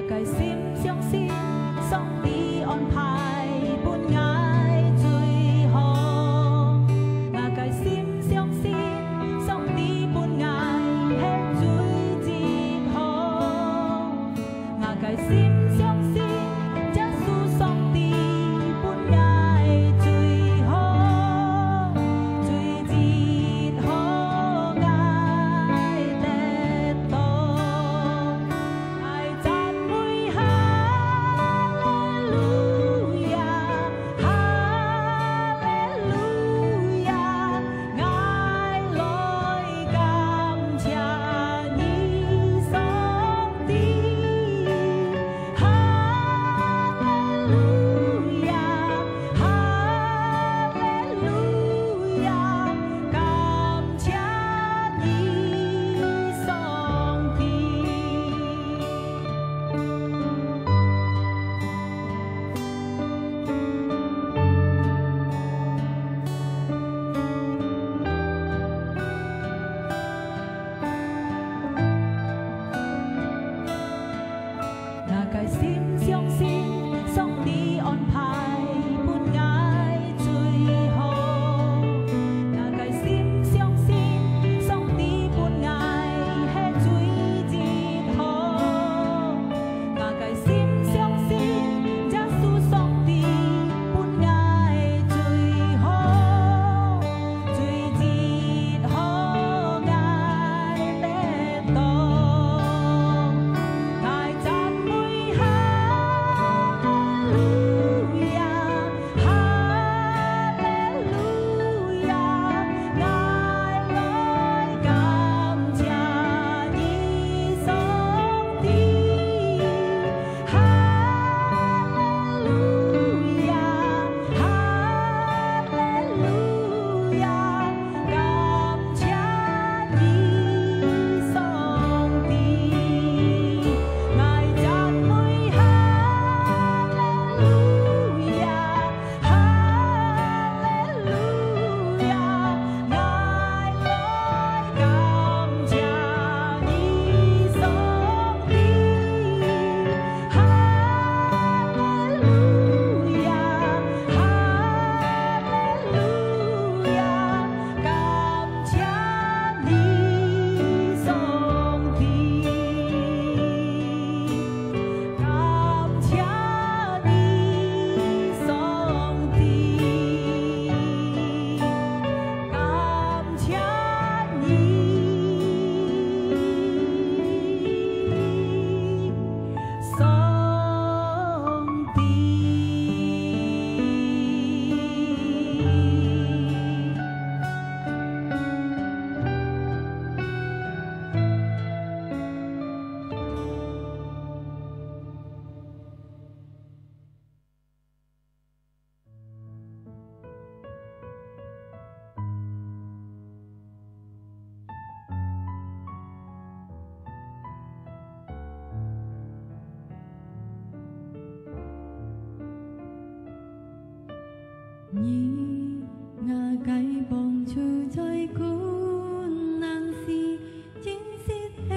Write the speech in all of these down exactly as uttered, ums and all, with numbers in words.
个心相信上帝安排分𠊎最好。𠊎个心相信上帝分𠊎係最好。 𠊎个心相信，耶穌上帝分𠊎最好，最好𠊎得到。𠊎讚美哈利路亞，哈利路亞， 𠊎來感謝你，上帝。哈利路亞，哈利路亞，感謝你，上帝。 𠊎个心相信，上帝安排分𠊎最好。𠊎个心相信，上帝分𠊎係最好。 𠊎个心相信，耶穌上帝分𠊎最好，最好𠊎得到。𠊎讚美哈利路亞， 哈利路亞，𠊎來感謝你，上帝。哈利路亞，哈利路亞，感謝你，上帝。𠊎讚美哈利路亞， 哈利路亞，𠊎來感謝你，上帝。哈利路亞，哈利路亞，感謝你，上帝。 感謝你，上帝，感謝你，上帝。 你，𠊎个幫助在困難時，真實係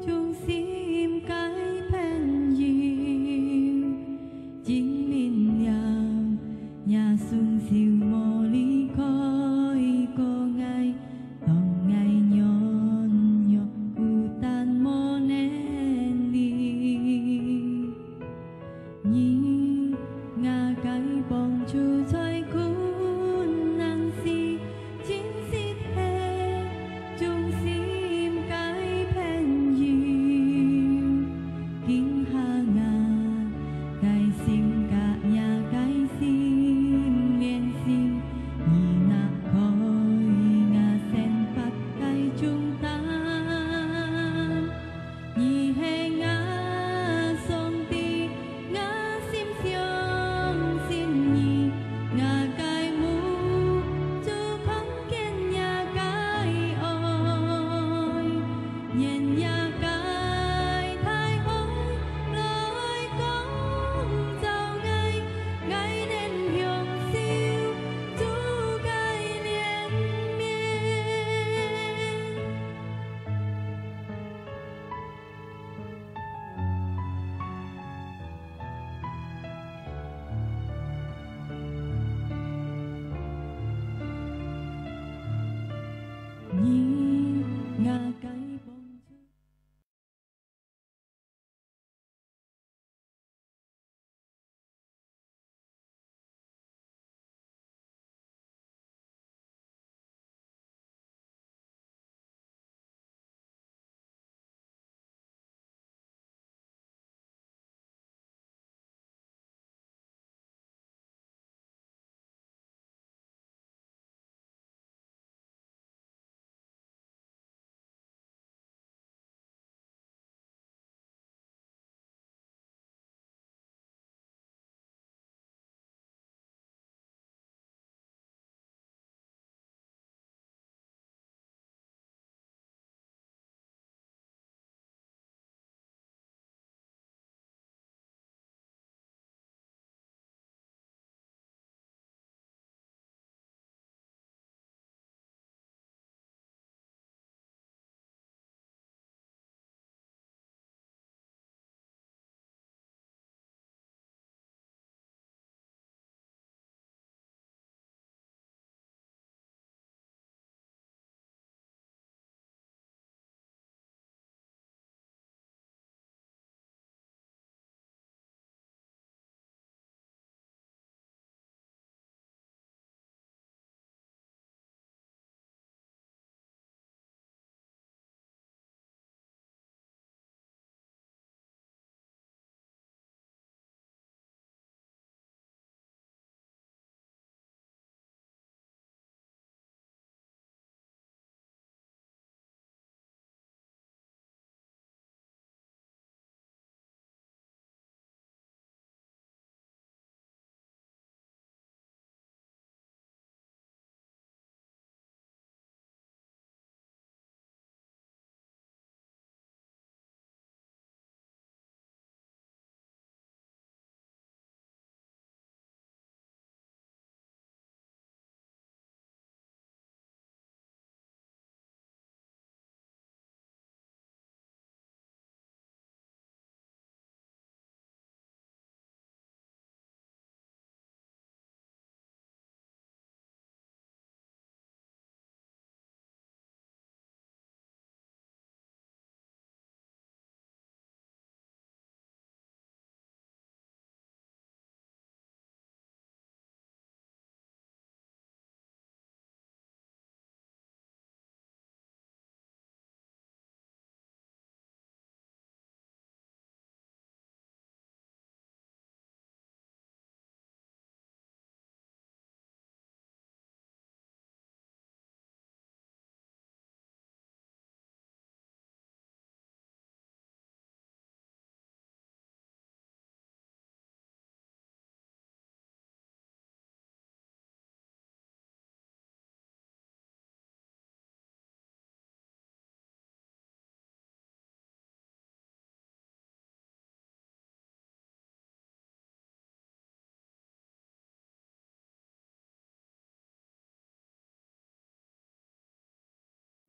忠心个朋友。證明了若雙手無離開過𠊎，當𠊎軟弱孤單無能力。 你，𠊎个幫助在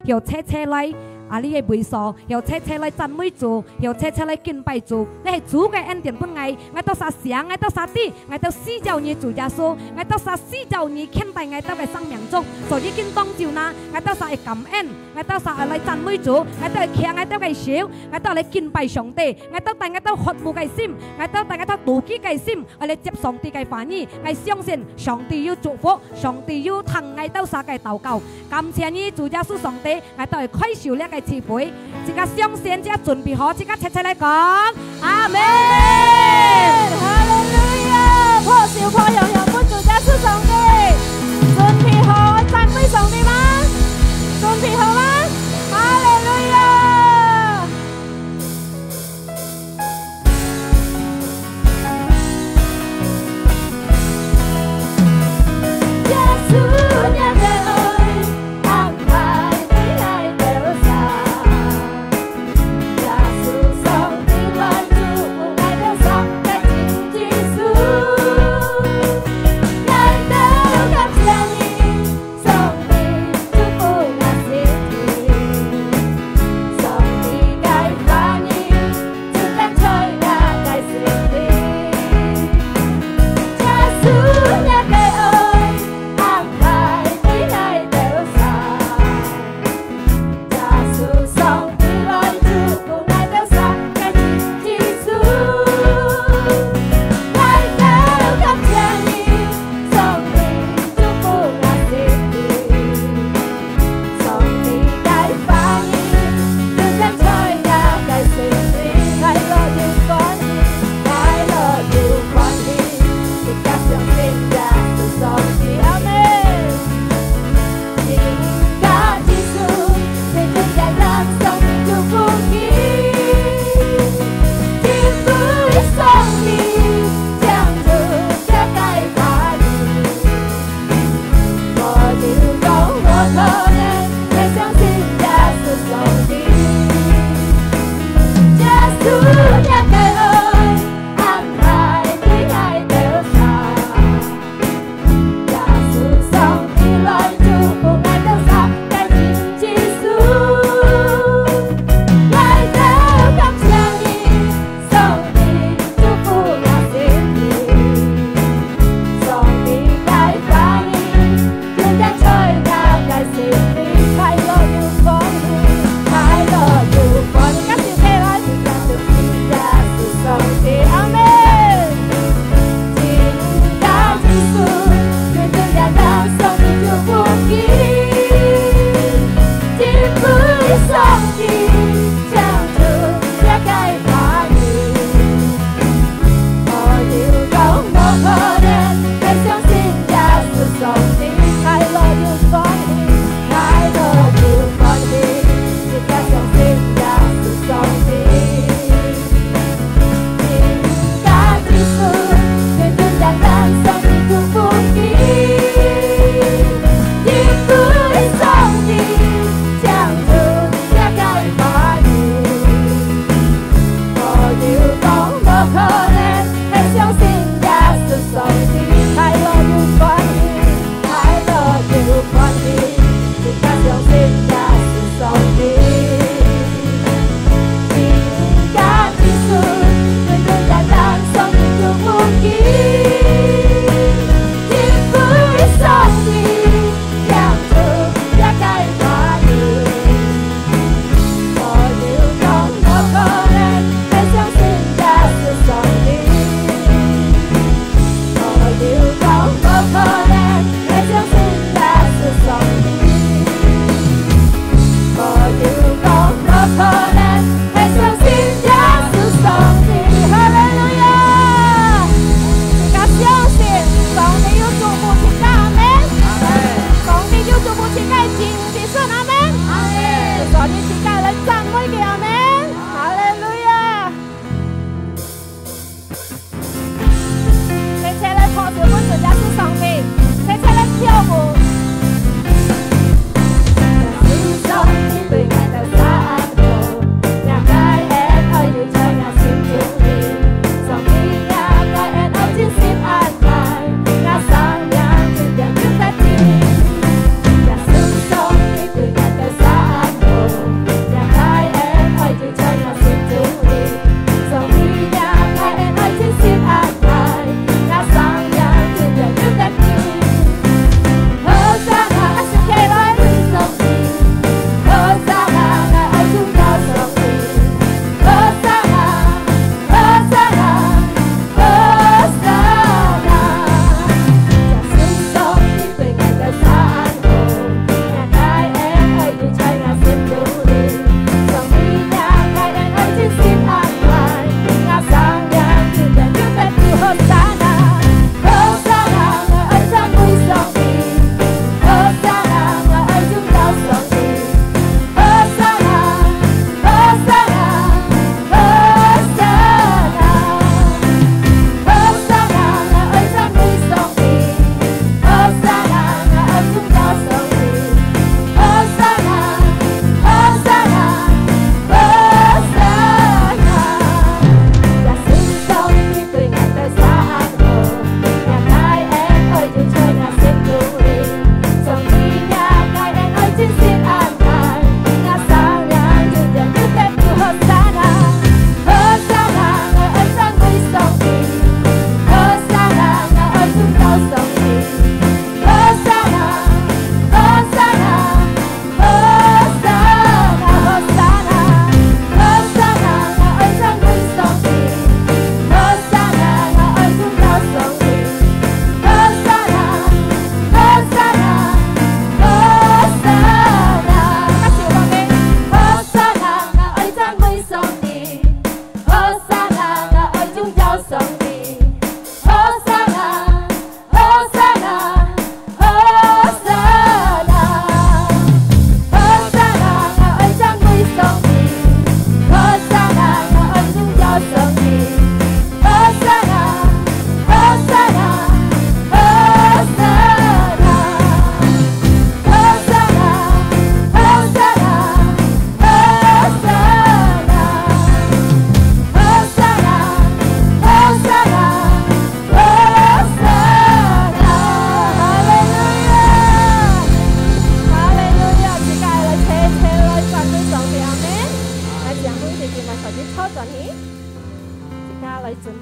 有齊齊來啊，這个位所，有齊齊來讚美主，有齊齊來敬拜主。這係主个恩典分𠊎，𠊎兜儕想，𠊎兜儕知，𠊎兜需要你主耶穌，𠊎兜儕需要你牽帶𠊎兜个生命中。所以今當晝呢，𠊎兜儕愛感恩，𠊎兜儕愛來讚美主，𠊎兜愛擎𠊎兜个手，𠊎兜愛來敬拜上帝，𠊎兜帶𠊎兜渴慕个心，𠊎兜帶𠊎兜肚飢个心， 愛來接上帝个話語，𠊎相信上帝有祝福，上帝有聽𠊎兜儕个禱告。感謝你，主耶穌上帝，𠊎兜愛開始這个聚會。自家相信，自家準備好，自家齊齊來講，阿門。哈利路亞！拍手拍響響，分主耶穌上帝。準備好，讚美上帝嗎？準備好嗎？哈利路亞！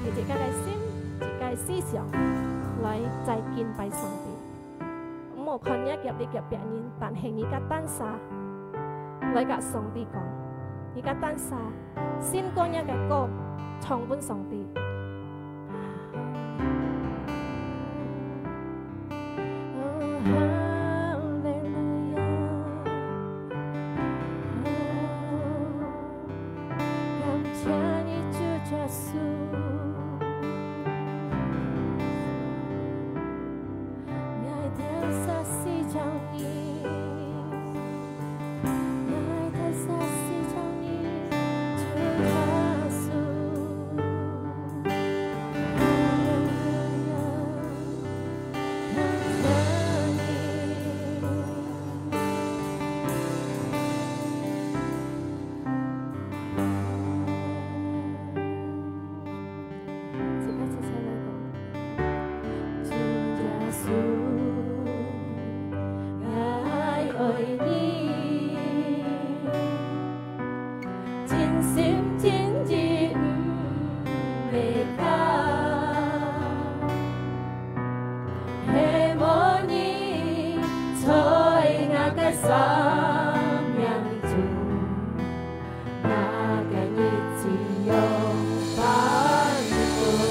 用自家个心、自家个思想來再敬拜上帝。毋好看若隔壁个別人，但係你个單儕來甲上帝講，你个單儕先講若个歌，唱分上帝。 哦，哈利路亞！哦，感謝你，主耶穌，𠊎單儕需要你。 自家齊齊來講。主耶穌，𠊎愛你，盡心盡意毋會假，係無你在𠊎个生命中。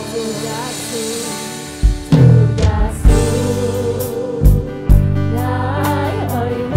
主耶穌，主耶穌，𠊎愛你，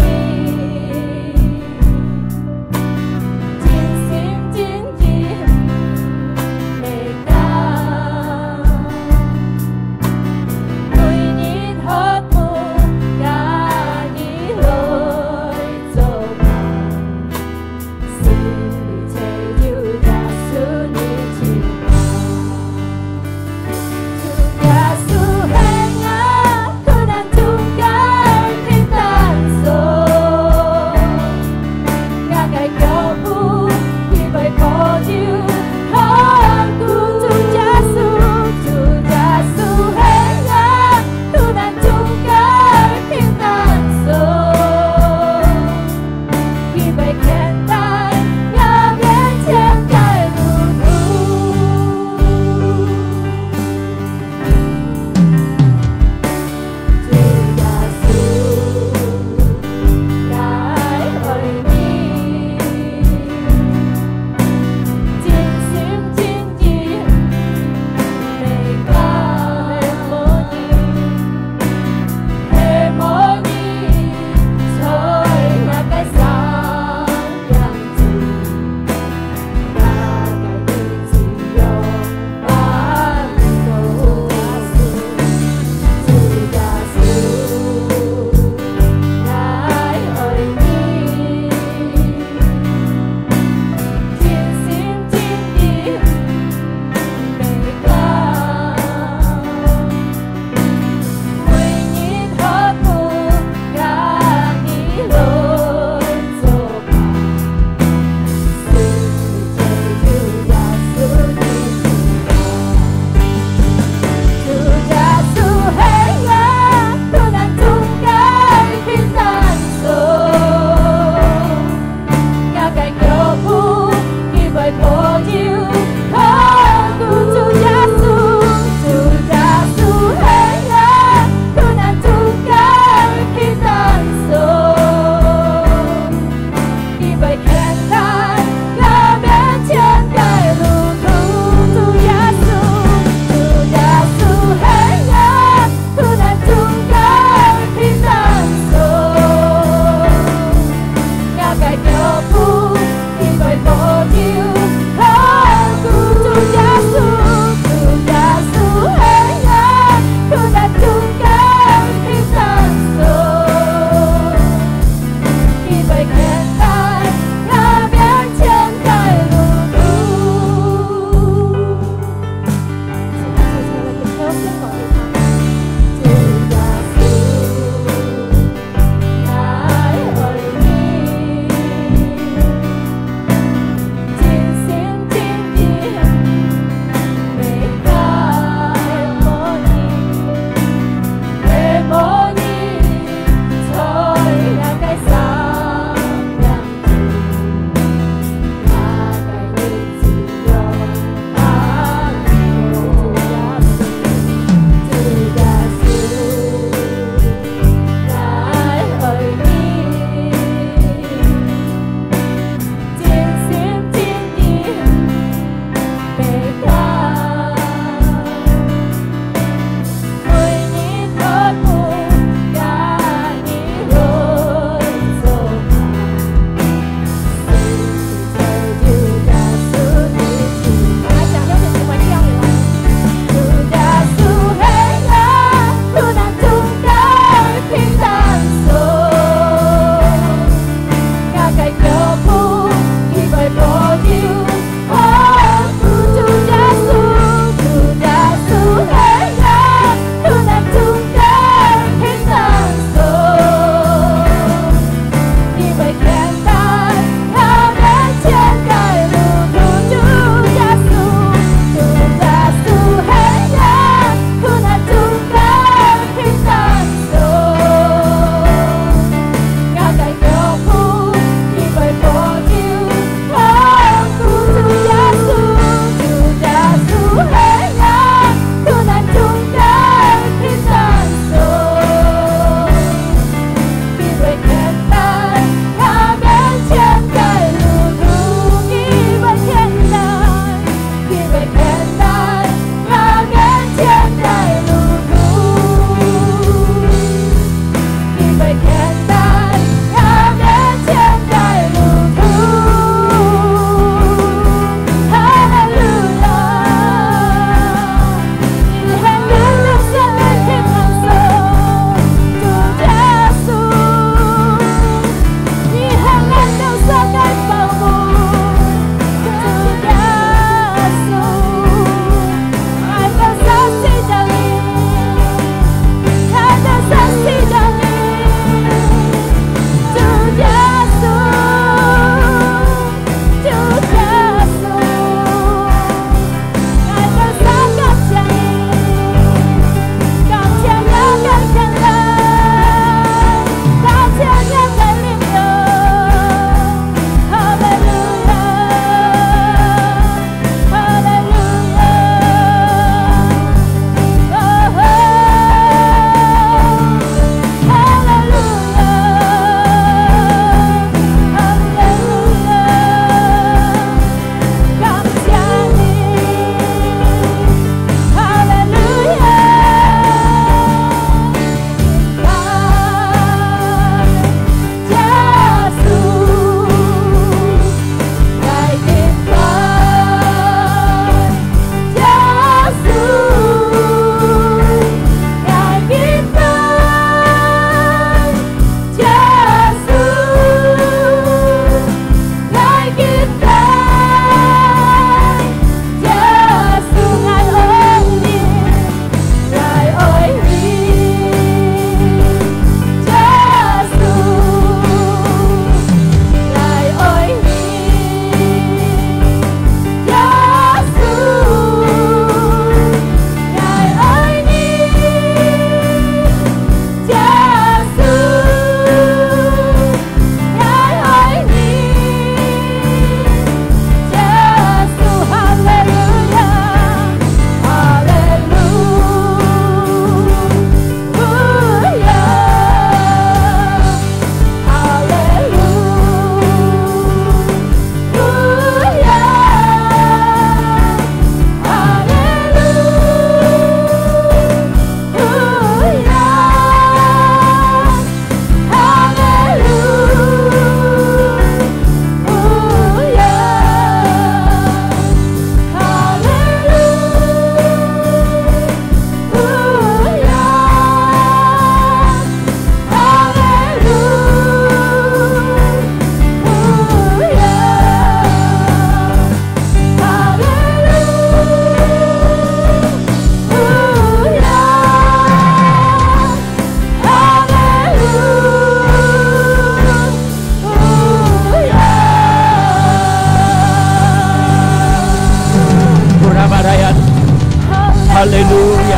哈利路亞，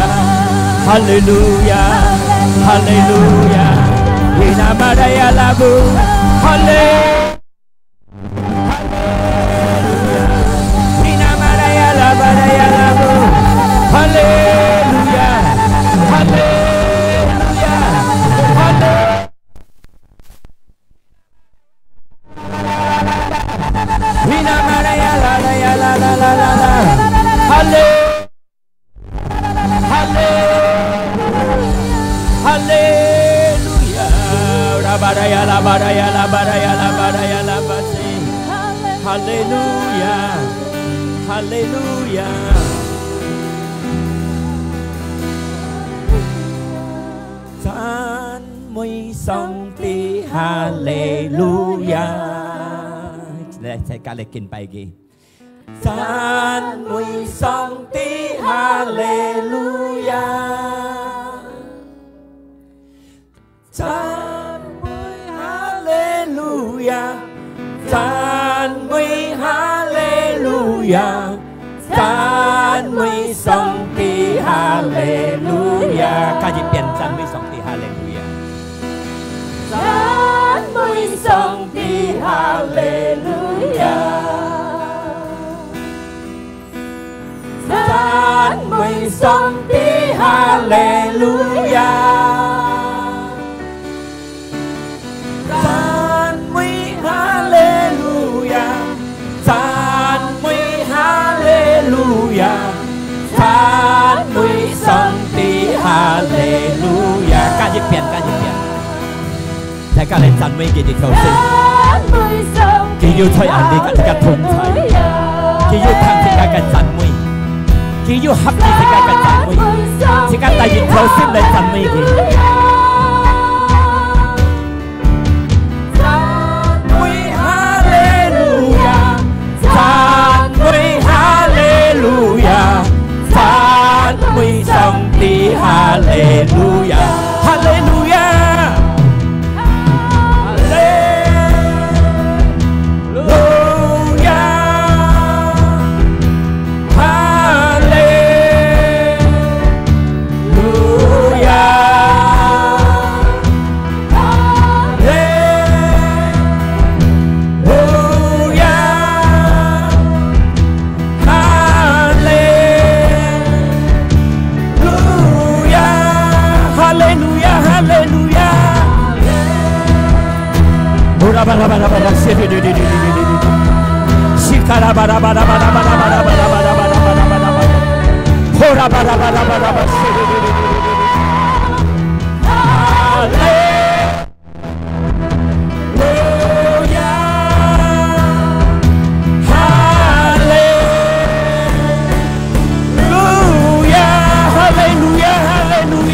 哈利路亞，哈利路亞。Hina maraya labu，哈利，哈利路亚。Hina maraya labaraya labu，哈利路亚，哈利路亚，哈利。Hina maraya labaraya labaraya labaraya。哈利。 哈利路亞，哈利路亞，拉巴达呀，拉巴达呀，拉巴达呀，拉巴达呀，拉巴西。哈利路亚，哈利路亚。赞美上帝，哈利路亚。来，再加来敬拜佢。 赞美上帝，哈利路亚。赞美哈利路亚，赞美哈利路亚，赞美上帝，哈利路亚。加一遍，赞美上帝，哈利路亚。 赞美上帝，哈利路亚。赞美上帝，哈利路亚。赞美哈利路亚。 赞美哈利路亚，赞美上帝哈利路亚。加一遍，加一遍。大家來讚美佢，一條心。佢有在恁呢，佮自家同在。佢有聽自家个讚美。佢有合意自家个讚美。自家帶一條心來讚美佢。 赞美哈利路亚，赞美哈利路亚，赞美上帝哈利路亚，哈利路亚，哈利路亚。 哈利路亚，哈利路亚，哈利路亚，哈利路亚，哈利路亚。哈利路亚，哈利路亚，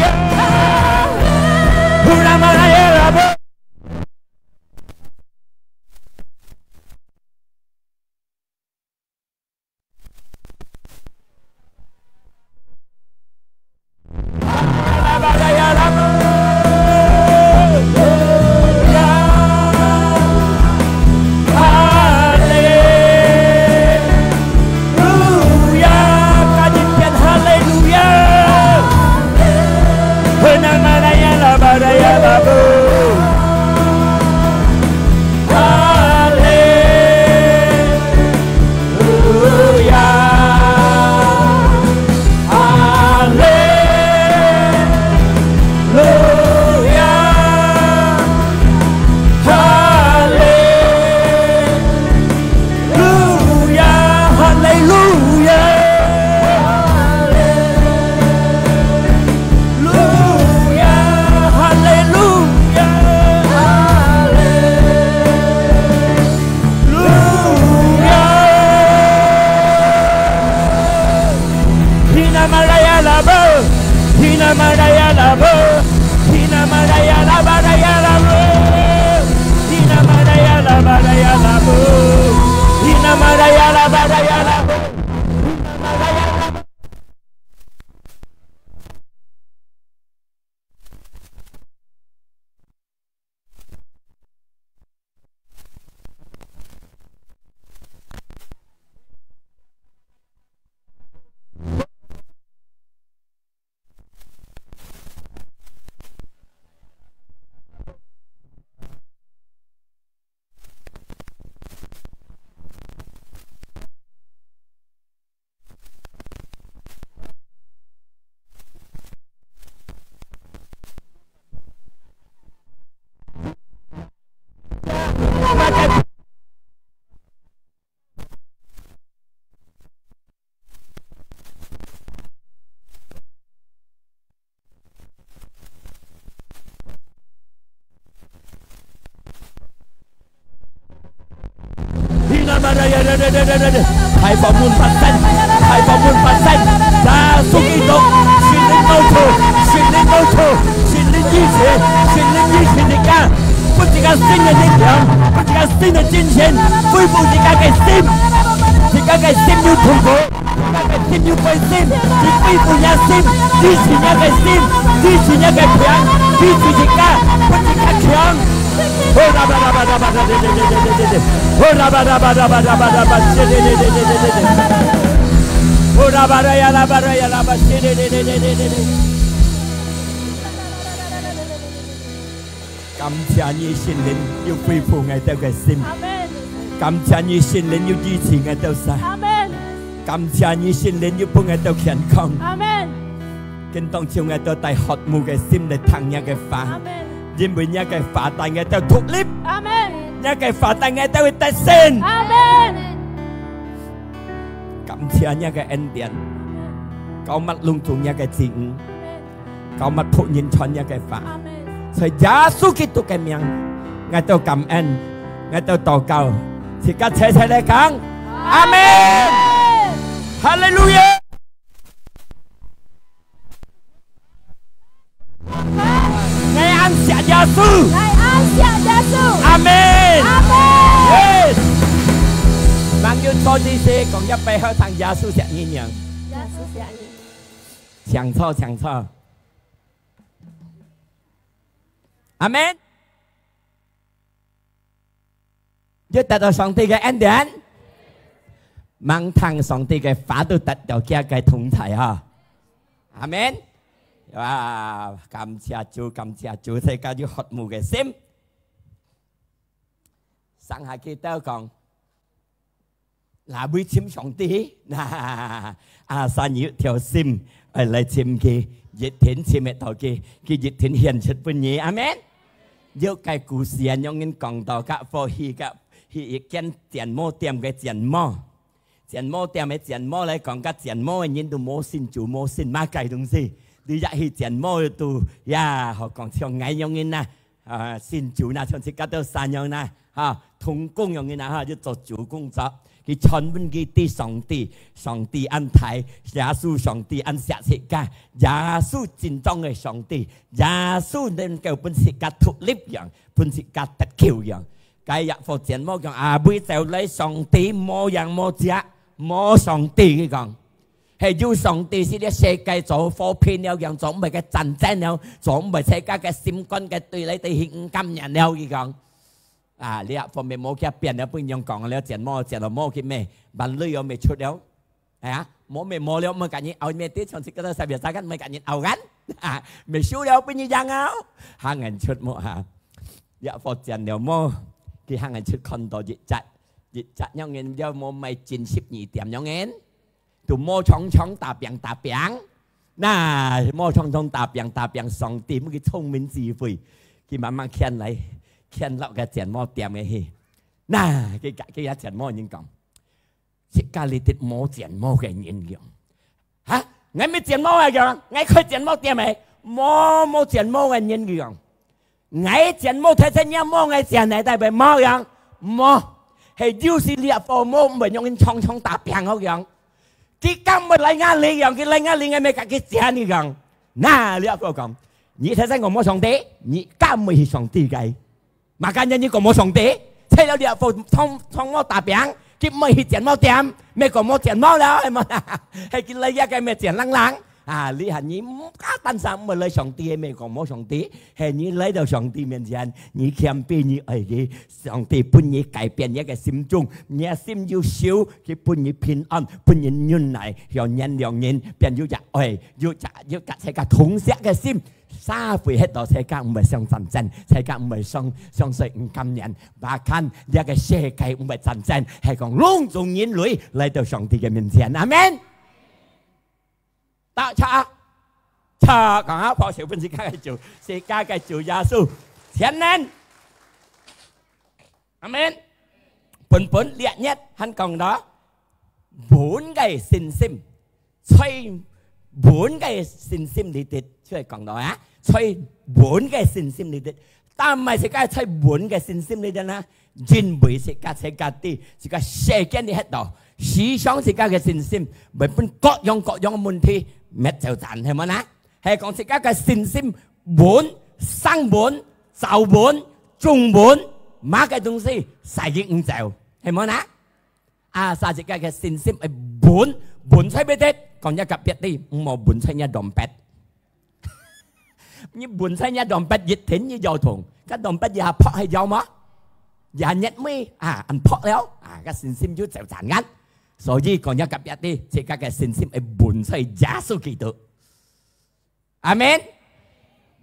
哈利路亚，哈利路亚。 路亚，哈利路亚，哈利路亚。Hina maraya labu, hina maraya labu, hina maraya labaraya labu, hina maraya labaraya labu, hina maraya labaraya labu. 開放門發聲，開放門發聲，耶穌基督，聖靈到處，聖靈到處，聖靈醫治，聖靈醫治自家，分自家新个力量，分自家新个精神，恢復自家个心，自家个心有痛苦，自家个心有灰心，去恢復若心，醫治若个心，醫治若个病，醫治自家，分自家强。 感謝你，聖靈又恢復𠊎兜个心。阿門。感謝你，聖靈又醫治𠊎兜儕。阿門。感謝你，聖靈又分𠊎兜健康。阿門。今當晝𠊎兜帶渴慕个心來聽若个話。阿門。因為若个話帶𠊎兜獨立。阿門。若个話帶𠊎兜會得勝。阿門。感謝若个恩典，膏抹攏總若个子女，膏抹僕人傳若个話。阿門。在耶穌基督个名，𠊎兜感恩，𠊎兜禱告，自家齊齊來講，阿門。哈利路亞！ 𠊎恁惜耶穌。𠊎恁惜耶穌。阿門。阿門。Yes。吂有坐之時，講一擺好聽，耶穌惜你娘。耶穌惜你。請坐，請坐。阿門。 有得到上帝个恩典，吂聽上帝个話都得到佢个同在哈。阿門。哇，感謝主，感謝主，自家有渴慕个心。上下祈禱講， 哪位尋上帝？那，阿三有條心，愛來尋佢，一定尋得到佢，佢一定顯出分你。阿門。有个故事啊，有人講到个，火氣个，去一間剪毛店个剪毛。剪毛店个剪毛來講，个剪毛个人都無信主，無信麼个東西。你也去剪毛都，呀，好講像𠊎樣人啊， 啊，信主那，像自家兜儕樣那，哈，同工樣个那，哈，就做主工作。佢傳分佢知上帝，上帝恁大，耶穌上帝恁惜自家，耶穌真正个上帝，耶穌能夠分自家獨立樣，分自家得救樣。該若火剪毛講，啊，尾走來上帝無影無跡，無上帝，佢講。 係有上帝，係這世界做和平了，樣做毋會个戰爭了，做毋會自家个心肝个對來對去毋甘願了，佢講。啊，這方面無佢變了，分樣講了，剪毛剪了毛去咩，萬類又未出了。哎呀，毛未毛了，毋會甲人拗咩，對，像這个都三月三个，毋會甲人拗กัน。啊，未收了，分你樣拗，行人出沒哈。這火剪了毛，佢行人出看到一隻，一隻樣人了毛賣近十二點樣人。 都毛長長打餅打餅。那，毛長長打餅打餅，上帝分佢聰明智慧，佢慢慢牽來，牽落个剪毛店个去。那，佢甲，佢个剪毛人講，自家裡底無剪毛个人樣。哈？𠊎乜剪毛啊樣，𠊎開剪毛店个，無，無剪毛个人樣。 𠊎剪毛，大隻若毛，𠊎剪个，代表無樣？無。係有時這火毛，毋會用人長長打餅好樣。佢敢會來𠊎這樣，佢來𠊎這，𠊎乜甲佢剪个樣。那，這火講，你大隻𠊎無上帝，你敢會去上帝个？麼个人你講無上帝？除了這火長，長毛打餅，佢毋會去剪毛店，乜講無剪毛了，係無？係佢來這个乜剪冷冷。 啊，你喊你毋敢單單毋會來上帝个面講無上帝，係你來到上帝面前，你謙卑，你愛佢，上帝分你改變你个心中，你个心有修，佢分你平安，分你忍耐，要原諒人，變有隻愛，有隻，有隻自家同惜个心，社會歇到自家毋會上戰爭，自家毋會上，上水毋甘願，bahkan這个世界毋會戰爭，係講攏總人類來到上帝个面前。阿門。 打叉，叉，講下，拍手分自家个主，自家个主耶穌，全能。阿門。本本列日還講到，穩个信心，在穩个信心裡底，就係講到啊，在穩个信心裡底，但毋係自家在穩个信心裡頭呢，因為自家自家知，自家世間裡歇到，時常自家个信心會分各樣各樣个問題搣走轉，係無呢？係講自家个信心穩、生穩、走穩、種穩，麼个東西徙佢毋走，係無呢？啊，所以自家个信心愛穩，穩在哪位？講一個別个，毋好穩在若dompet。你穩在若dompet，一定你搖動，該dompet一下拍係搖嘛，一下熱尾啊，恁拍了啊，該信心就走轉眼。所以講一個別个，自家个信心愛穩在耶穌基督。阿門。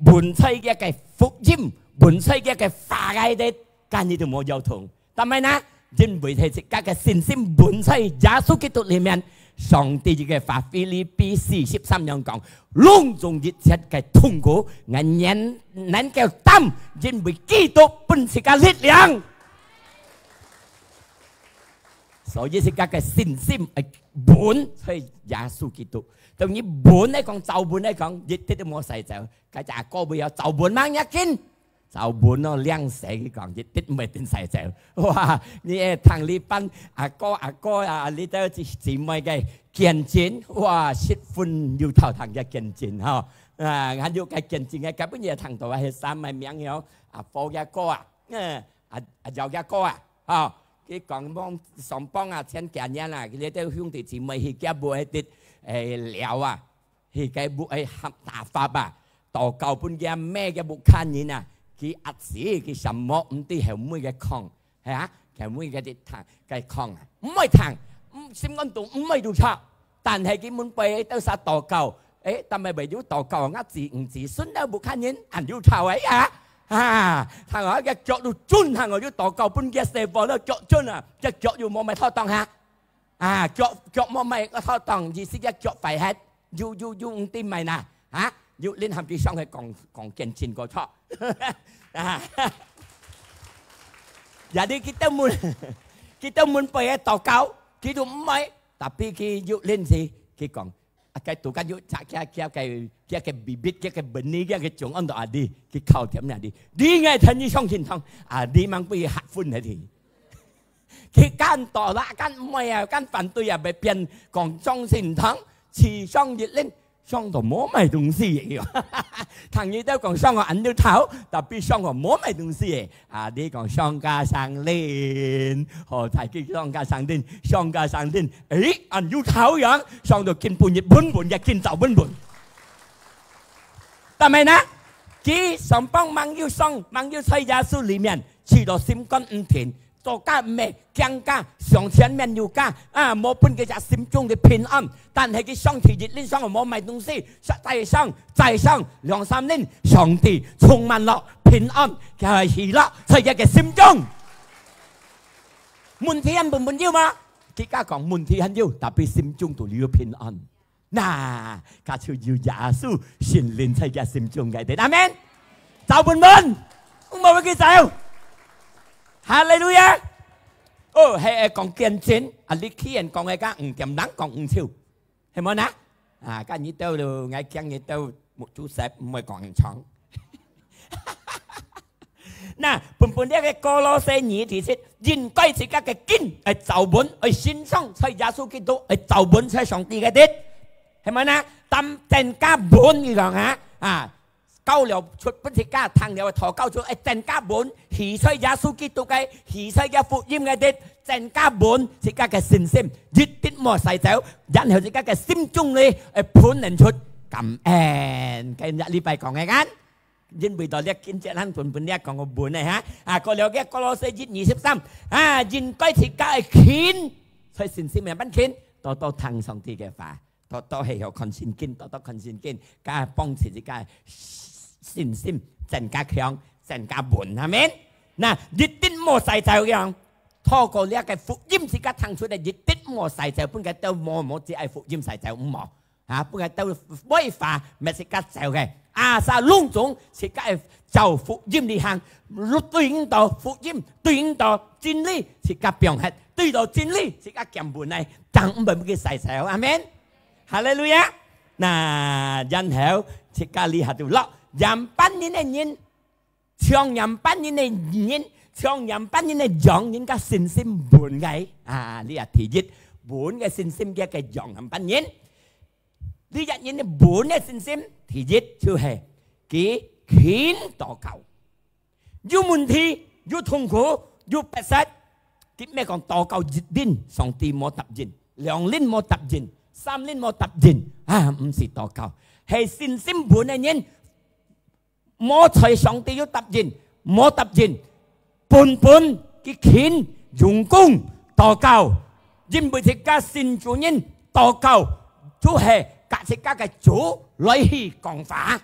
穩在佢个福音，穩在佢个話裡頭，該你都無搖動。但係呢，因為係自家个信心穩在耶穌基督裡面，上帝个話，腓立比四十三樣講，攏總一切个痛苦，𠊎能能夠擔，因為基督分自家力量。所以自家个信心愛穩在耶穌基督。當你穩來講，走穩來講，一滴都無徙走。該隻阿哥會曉走穩嗎？你緊走穩咯，靚死佢講，一滴毋會定徙走。哇！你愛聽這班阿哥阿哥啊，這兜姊姊妹个見證，哇！十分有頭疼个見證吼。啊，還有个見證个，今晡日聽到啊，係三个名哦，阿波个哥啊，嗯，阿阿姚个哥啊，吼，佢講望上幫啊，前幾年啊，佢兜兄弟姊妹去佢屋下底，誒，寮啊，去佢屋下合打法啊，禱告分佢阿姆个屋下人啊，佢壓死佢什麼毋知後尾个炕，係啊，後尾个地个炕啊，毋會聽，心肝肚毋會有錯。 但係佢門背兜儕禱告，誒，但係會有禱告，吾子毋子孫兜屋下人恁有頭誒啊！啊，聽講佢腳都準，聽講有禱告分佢細伙仔腳準啊，佢腳又無麼个妥當哈？啊，腳腳無麼个妥當，意思佢腳壞忒，又又又毋知麼个啦，啊，又恁含佢上去講講見證過錯，啊，也你佢兜門佢兜門背个禱告，佢都毋會，tapi佢又恁時佢講。 啊，該都該有隻，佢佢佢佢个bibit，佢个benih，佢个種安到阿弟，佢靠甜阿弟。你愛聽你相信聽，阿弟吂分佢嚇昏个哩。佢敢倒啦，敢毋會啊，敢反對啊，會變講相信聽，持上一輪，上到無麼个東西个。聽你兜講上到恁有頭，tapi上到無麼个東西个。 啊，你講上加上輪，好，在佢上加上輪，上加上輪，誒，恁有頭樣，上到今晡日穩穩个，今朝穩穩。但係呢，佢上幫吂有上，吂有在耶穌裡面，試到心肝毋定，做家毋係，驚家，上前面有家，啊，無分佢隻心中个平安。但係佢上去一輪上無麼个東西，再上 再上兩三輪，上帝充滿了平安，佢个喜樂在佢个心中。問題還本本有嗎？佢家講問題還有，tapi心中都有平安。那，佢就有耶穌聖靈在佢心中个，阿門。走穩穩，毋會去走。哈利路亞！哦，係講見證，啊，你既然講个，該毋點人講毋少。 係無呢？啊，該你兜咯，𠊎驚你兜目珠塞，毋會講很長。那，本本這个歌羅西二第七，應該自家个根愛走穩，愛生長在耶穌基督，愛走穩在上帝个地，係無呢？但等加穩，你講啊，啊， 教了出分自家，聽了禱告出，愛增加穩，起在耶穌基督个，起在个福音个地，增加穩自家个信心，一滴莫徙走，然後自家个心中呢，愛噴能出感恩。今日禮拜講个kan，因為到這經節，咱本本這講个穩个哈，啊，過了个歌羅西一二十三，啊，應該自家个勤，在信心个面勤，多多聽上帝个話。 多多係要看聖經，多多看聖經，加幫助自家信心增加強，增加穩，阿門。那一定莫徙走樣，透過這个福音自家聽出來，一定莫徙走，分佢兜無無只愛福音徙走，毋好啊，分佢兜歪法，乜自家走个，啊，啥攏總自家愛照福音裡行，對應到福音，對應到真理，自家放忒，對到真理，自家堅穩來，正毋會分佢徙走，阿門。 哈利路亞！那然後自家這下就落，仰般人个人，自長年半年个人，長年半年个羊，人家信心穩个。啊，這第一，穩个信心个，个羊年半年。這一人穩个信心，第一就係佢勤禱告。有問題，有痛苦，有迫切，佢毋係講禱告一輪，上帝無答應，兩輪無答應，三輪無答應，啊，毋係禱告，係信心穩个人，無在上帝有答應，無答應，本本佢勤用功禱告，因為自家信主人禱告，就係甲自家个主來去講話。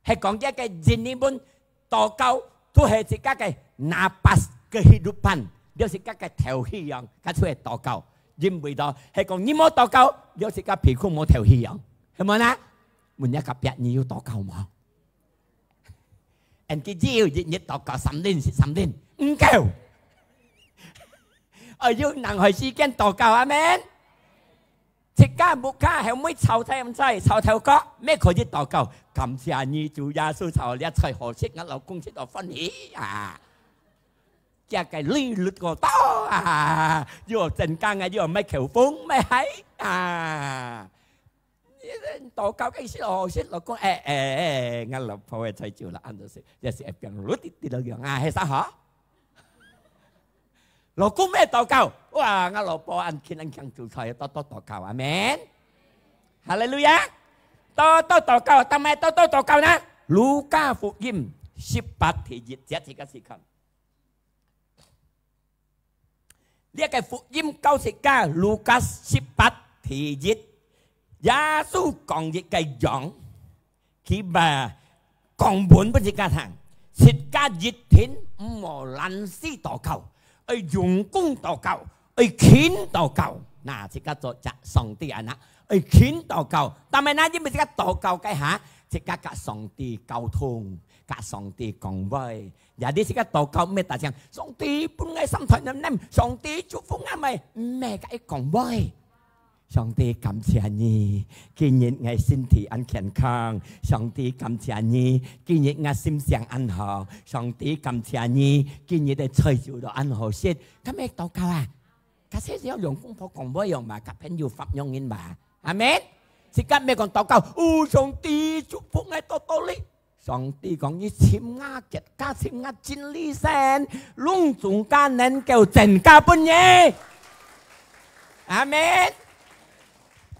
係講這个印尼文禱告，都係自家个napas kehidupan，了自家个透氣樣，該就係禱告。因為咯，係講你無禱告，了自家皮膚無透氣樣，係無呢？問一下隔壁，你有禱告無？恁佢只有一日禱告三輪、十三輪，毋夠。愛有人開時間禱告，阿門。 自家屋下後尾炒菜毋菜，炒豆角，乜可以禱告。感謝你，主耶穌，炒這菜好食，𠊎老公食到歡喜啊！這个利率過多啊！又增加啊，又買口紅，買鞋啊！禱告个時候好食，老公，哎，哎，哎，𠊎老婆个菜就了，恁樣食，這係會變綠滴滴个樣啊，係啥好？ 老公乜禱告，哇，𠊎老婆恁勤恁勤煮菜，多多禱告，阿門。哈利路亞！多多禱告，做麼个多多禱告呢？路加福音十八第一節，自家試看。這个福音教自家，路加十八第一，耶穌講一个樣， 佢話講分分自家聽，自家一定毋好懶尸禱告，愛用功禱告，愛勤禱告。那自家做隻上帝anak，愛勤禱告。但係那因為自家禱告該下，自家甲上帝溝通，甲上帝講話。Jadi自家禱告毋係單淨，上帝分𠊎三台nem nem，上帝祝福𠊎，毋係，毋係甲佢講話。 上帝感謝你，今日𠊎身體恁健康。上帝感謝你，今日𠊎心情恁好。上帝感謝你，今日个菜煮到恁好食。敢係禱告啊？假使只有兩公婆講話樣嘛，甲朋友發樣人嘛。阿門。自家毋係講禱告，哦，上帝祝福𠊎多多哩。 上帝講：「你尋𠊎國家，尋𠊎真理先，攏總加能夠增加分你。」阿門。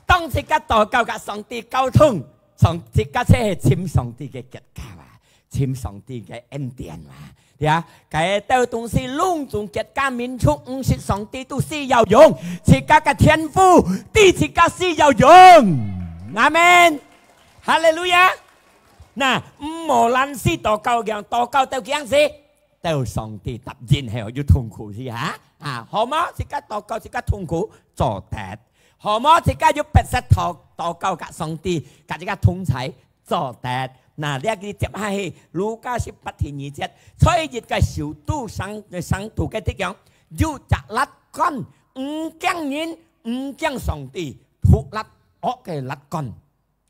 當自家禱告甲上帝溝通，上，自家就係尋上帝个國家啊，尋上帝个恩典啊，對啊。該兜東西攏總國家民族毋識上帝都需要用，自家个天父知自家需要用。阿門。哈利路亞。 那，毋好懶尸禱告，講禱告到幾時？到上帝答應後，有痛苦時哈？啊，好無？自家禱告，自家痛苦，做得。好無？自家有迫切禱，禱告甲上帝，甲自家同在，做得。那，這个接下去，路加十八第二節，在一个首都上，上都个地方，有隻辣官，毋驚人，毋驚上帝，毒辣惡个辣官。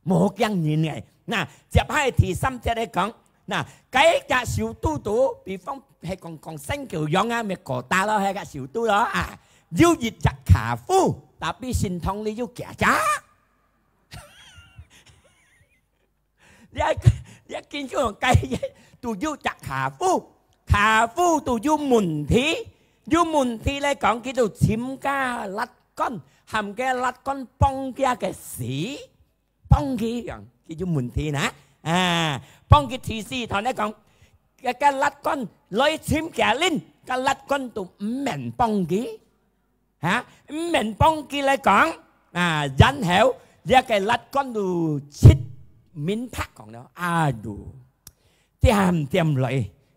無驚人个。那，接下第三節來講，那，該个首都肚，比方係講，講新舊樣啊，乜過大咯，該个首都咯啊，有一隻寡婦，tapi聖堂裡有幾隻？這，這經書講該都有隻寡婦，寡婦都有問題，有問題來講，佢就尋該辣官，喊該辣官幫佢个事。 幫佢樣，佢有問題呢。啊，幫佢提示，同你講，該，該辣官來尋佢，恁該辣官都毋免幫佢，哈，毋免幫佢來講。啊，然後這个辣官就七面八講了，啊，都 點點來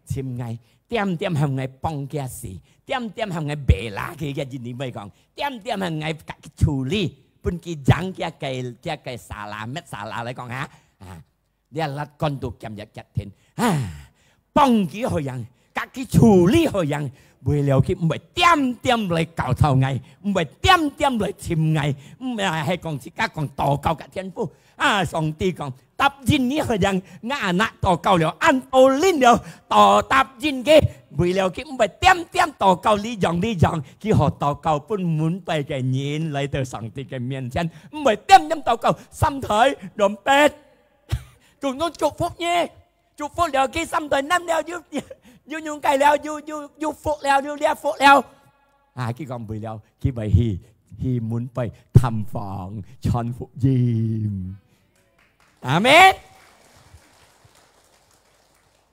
尋𠊎，點點喊𠊎幫佢事，點點喊𠊎bela佢，个印尼話講，點點喊𠊎甲佢處理，分佢贏佢个，佢个salah，乜salah來講哈。啊，這辣官都兼一決定，啊，幫佢好贏，甲佢處理好贏，為了佢毋會點點來攪吵𠊎，毋會點點來尋𠊎，毋係，係講自家講禱告甲天父，啊，上帝講，答應你，好像𠊎anak禱告了，恁多輪了，都答應佢，為了佢毋會點點禱告，這樣這樣，佢好禱告分門背个人來到上帝个面前，毋會點點禱告，三代兩百，總總祝福你，祝福了佢三代，恁了又又又改了，又又又福了，又了福了。啊，佢講為了，佢會去去門背探訪傳福音。阿門。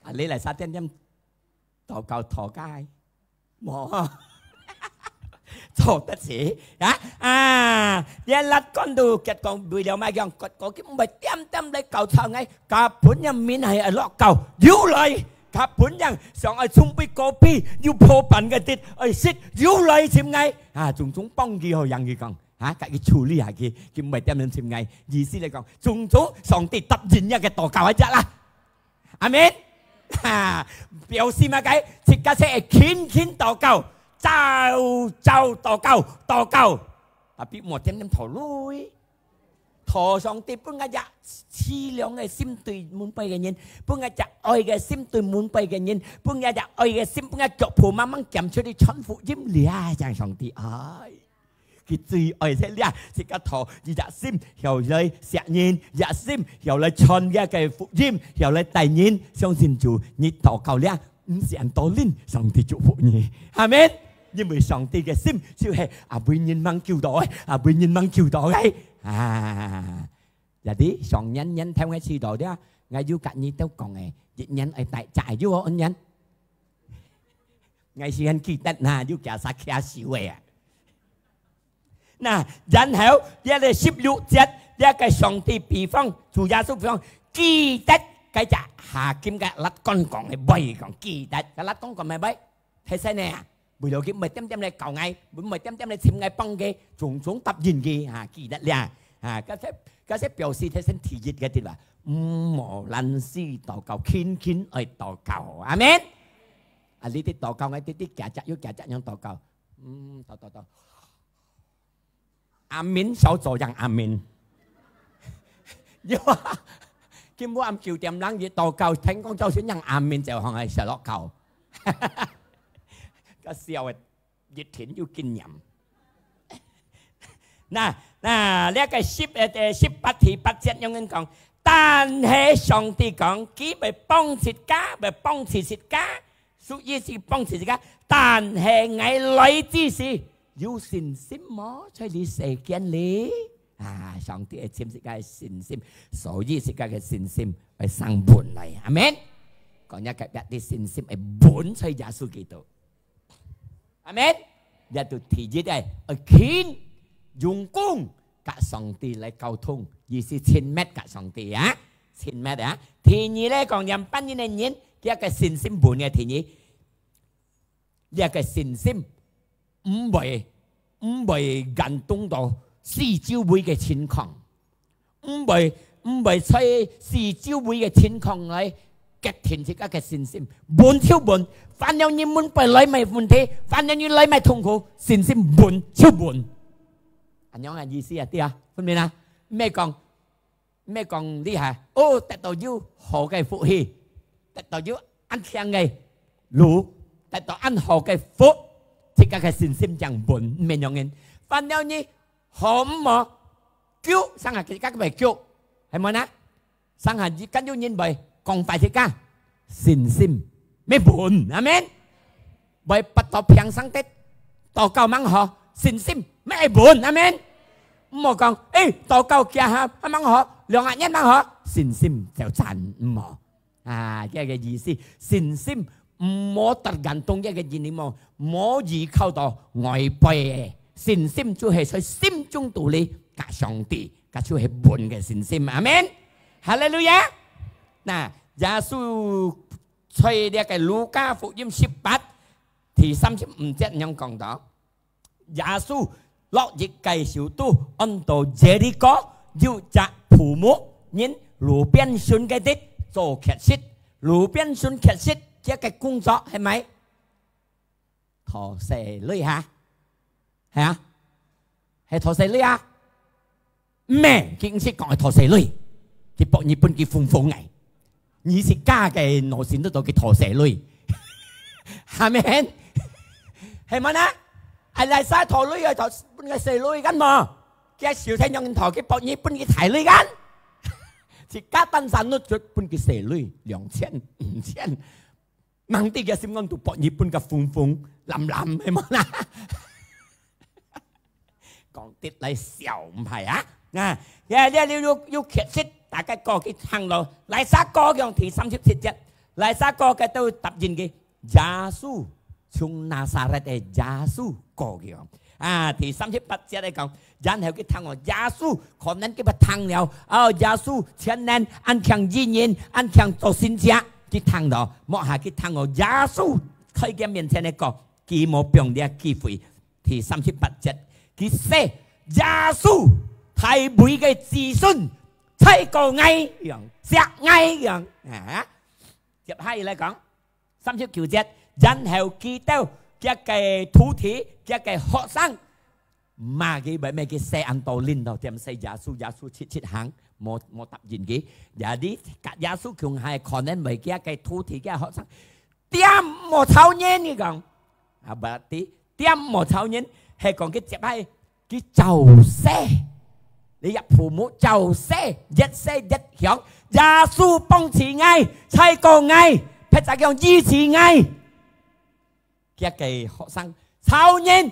啊，你來三點點禱告討个，無啊？做得事啊啊！你拉管都結講為了麼樣？結果佢毋會點點來搞吵𠊎，甲本人面係落搞，又來甲本人想愛沖杯咖啡，又破病个滴，愛食，又來尋𠊎啊！總總幫佢好樣佢講。 哈，甲佢處理下去，佢毋會點樣尋𠊎。意思來講，總總上帝答應若个禱告一隻啦。阿門。哈，表示麼个？自家先會勤勤禱告，早早禱告，禱告，tapi莫點點討鐳。討上帝分𠊎隻淒涼个心對門背个人，分𠊎隻愛个心對門背个人，分𠊎隻愛个心，分𠊎腳步慢慢行出去傳福音，這正上帝愛。 佢最愛食這，自家討，一隻心曉來惜人，一隻心曉來傳這个福音，曉來帶人相信主。你禱告這，毋使恁多輪，上帝祝福你。阿門。因為上帝个心就係啊，為人吂求到个，啊，為人吂求到个啊。Jadi上年年頭个時代這，𠊎有甲你兜講个，一年愛帶隻有哦，一年。𠊎是很記得呐，有幾儕擎手个啊。 那，然後，這个十六節，這个上帝比方，主耶穌比方，記得該隻下金个拉管講个話，講記得，該拉管講个話，提醒你啊，為了佢毋會點點來搞𠊎，毋會點點來尋𠊎幫佢，總總答應佢啊，記得了啊，該些該些表示提醒第一个對吧？毋好懶尸禱告，勤勤愛禱告，阿門。啊，你啲禱告，𠊎啲啲假假有假假樣禱告，嗯，禱禱禱。 阿明小組樣阿明。有啊，今晡暗九點零一禱告，天光朝晨樣阿明就好像係小老狗。个笑个，一聽有經驗。那，那，這个十，呃，十八第八節樣樣講，但係上帝講，佢會幫自家，會幫自自家。 所以係幫助自家，但係𠊎來之時，有信心無？在這世間裡，啊，上帝愛尋自家个信心，所以自家个信心愛生穩來。阿門。講一下隔壁，你信心愛穩在耶穌基督。阿門。這就第一个，愛勤用功 甲上帝來溝通，意思親密甲上帝啊，親密啊。第二咧，講仰般形个人，佢个信心穩个。第二，這个信心毋會，毋會感動到四周圍个情況，毋會，毋會在四周圍个情況來決定自家个信心，穩就穩。反正你門背來麼个問題，反正你來麼个痛苦，信心穩就穩。 恁樣个意思啊，對啊，分明啊？毋係講，毋係講你哈，哦，得到有好个福氣，得到有恁慶个路，得到恁好个福，自家个信心正穩，毋係恁樣个。反正你好毋好，救，生下自家个救，係無呢？ 生下，敢有人會講壞自家？信心乜穩，阿門。會發到平生的，禱告吂好，信心乜穩，阿門。毋好講，誒，禱告幾下，還吂好，兩下日吂好，信心就真毋好。啊，這个意思，信心毋好得感動這个人，你莫，莫依靠到外背个，信心就係在心中肚裡，甲上帝，甲就係穩个信心。阿門。 哈利路亞！那，耶穌在這个路加福音十八第三十五節恁樣講到，耶穌落一个首都，安到耶利哥，有隻富牧人路邊巡个地做乞食。路邊巡乞食，這个工作係麼个？ 討細鐳哈？係啊？係討細鐳啊？毋係，佢毋識講係討細鐳，佢博你分佢分分个。你自家个腦筋都到佢討細鐳。阿門。係無呢？啊，拉撒討鐳啊，討分个細鐳kan無？佢手提兩銀討，佢博你分佢大鐳kan？自家單身都絕分佢細鐳，兩千、五千。吂知佢心肝肚博你分个紅紅藍藍，係無啦？講得來笑毋係啊？啊，這，這，這有，有確實，大家過去聽咯。拉撒過樣第三十七節，拉撒過个都答應佢，耶穌，從拿撒勒个耶穌過樣。啊，第三十八節來講，然後佢聽哦，耶穌，可能佢捌聽了，哦，耶穌全能，恁強醫人，恁強做神蹟，佢聽了，莫下佢聽哦，耶穌在佢面前來講，佢無放這機會。第三十八節，佢說，耶穌，大衛个子孫，在過𠊎樣，惜𠊎樣。啊，接下來講，三十九節，然後佢兜，佢个徒弟，佢个學生，罵佢，為麼个佢細恁多輪到，點死耶穌，耶穌直直行，無，無答應佢。Jadi，佮耶穌共下可能為佢个徒弟，佢个學生，點莫吵人，佢講。啊，berarti，點莫吵人，係講佢接下，佢照勢。你若父母照勢，越細越響，耶穌幫助𠊎，在過𠊎，別隻講醫治𠊎。佢个學生，吵人，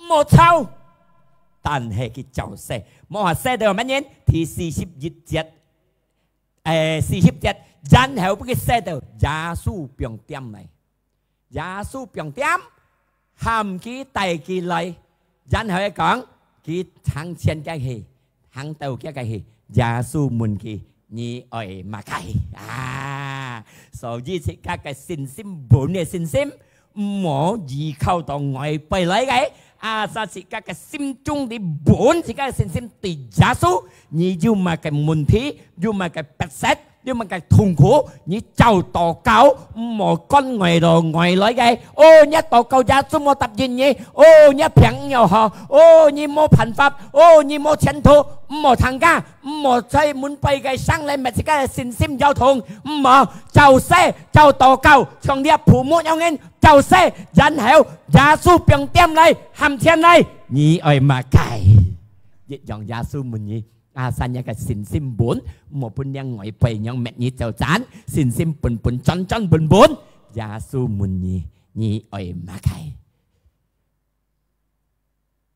莫吵。但係佢照勢，無法勢到麼人？第四十一節，誒，四十節，然後分佢勢到耶穌放點來。耶穌放點，喊佢帶佢來，然後佢講，佢行前个去，行到佢个去，耶穌問佢：「你愛麼个？」啊，所以自家个信心，穩个信心， 毋好依靠到外背來个，啊，在自家个心中裡穩自家个信心對耶穌。你有麼个問題，有麼个迫切，有麼个痛苦，你照禱告，毋好管外頭外來个。哦，你禱告耶穌無答應你，哦，你病要好，哦，你無辦法，哦，你無前途，毋好聽佢，毋好在門背个聲來搣自家个信心搖動，毋好照勢，照禱告，像你个父母樣人 照勢，然後耶穌放點來，喊前來，你愛麼个？一樣耶穌問你，啊，像你个信心穩，莫分人外背樣搣你走散，信心本本轉轉本本。耶穌問你，你愛麼个？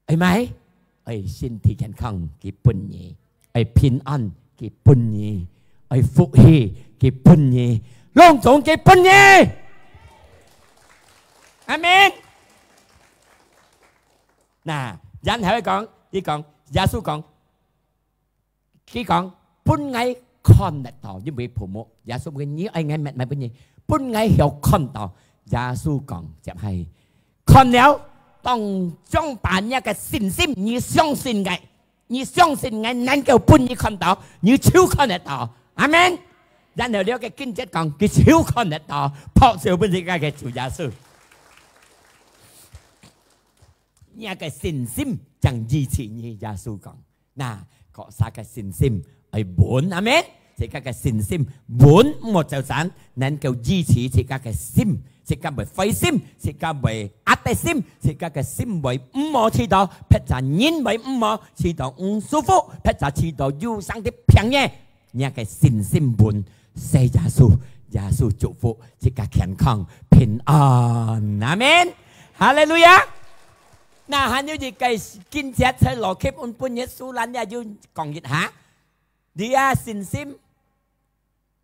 愛麼个？愛身體健康，佢分你；愛平安，佢分你；愛福氣，佢分你；攏總佢分你。阿門。那，然後佢講，佢講，耶穌講， 佢講，分𠊎看得到，因為父母，耶穌講，你愛𠊎搣麼分你，分𠊎曉看到。耶穌講，接下，看了，當將把若个信心，你相信𠊎，你相信𠊎能夠分你看到，你就看得到。阿門。然後了个經節講，佢就看得到，拍手分自家个主耶穌。若个信心正醫治你，耶穌講。 那，各儕个信心愛穩，阿門。自家个信心穩，毋好走散，能夠醫治自家个心，自家會灰心，自家會壓得心，自家个心會毋好試到，別隻人會毋好試到毋舒服，別隻試到有生个病个。若个信心穩，謝耶穌，耶穌祝福自家健康平安，阿門。哈利路亞。那還有一个經節在羅克本本耶穌蘭也有講一下。 你啊，信心，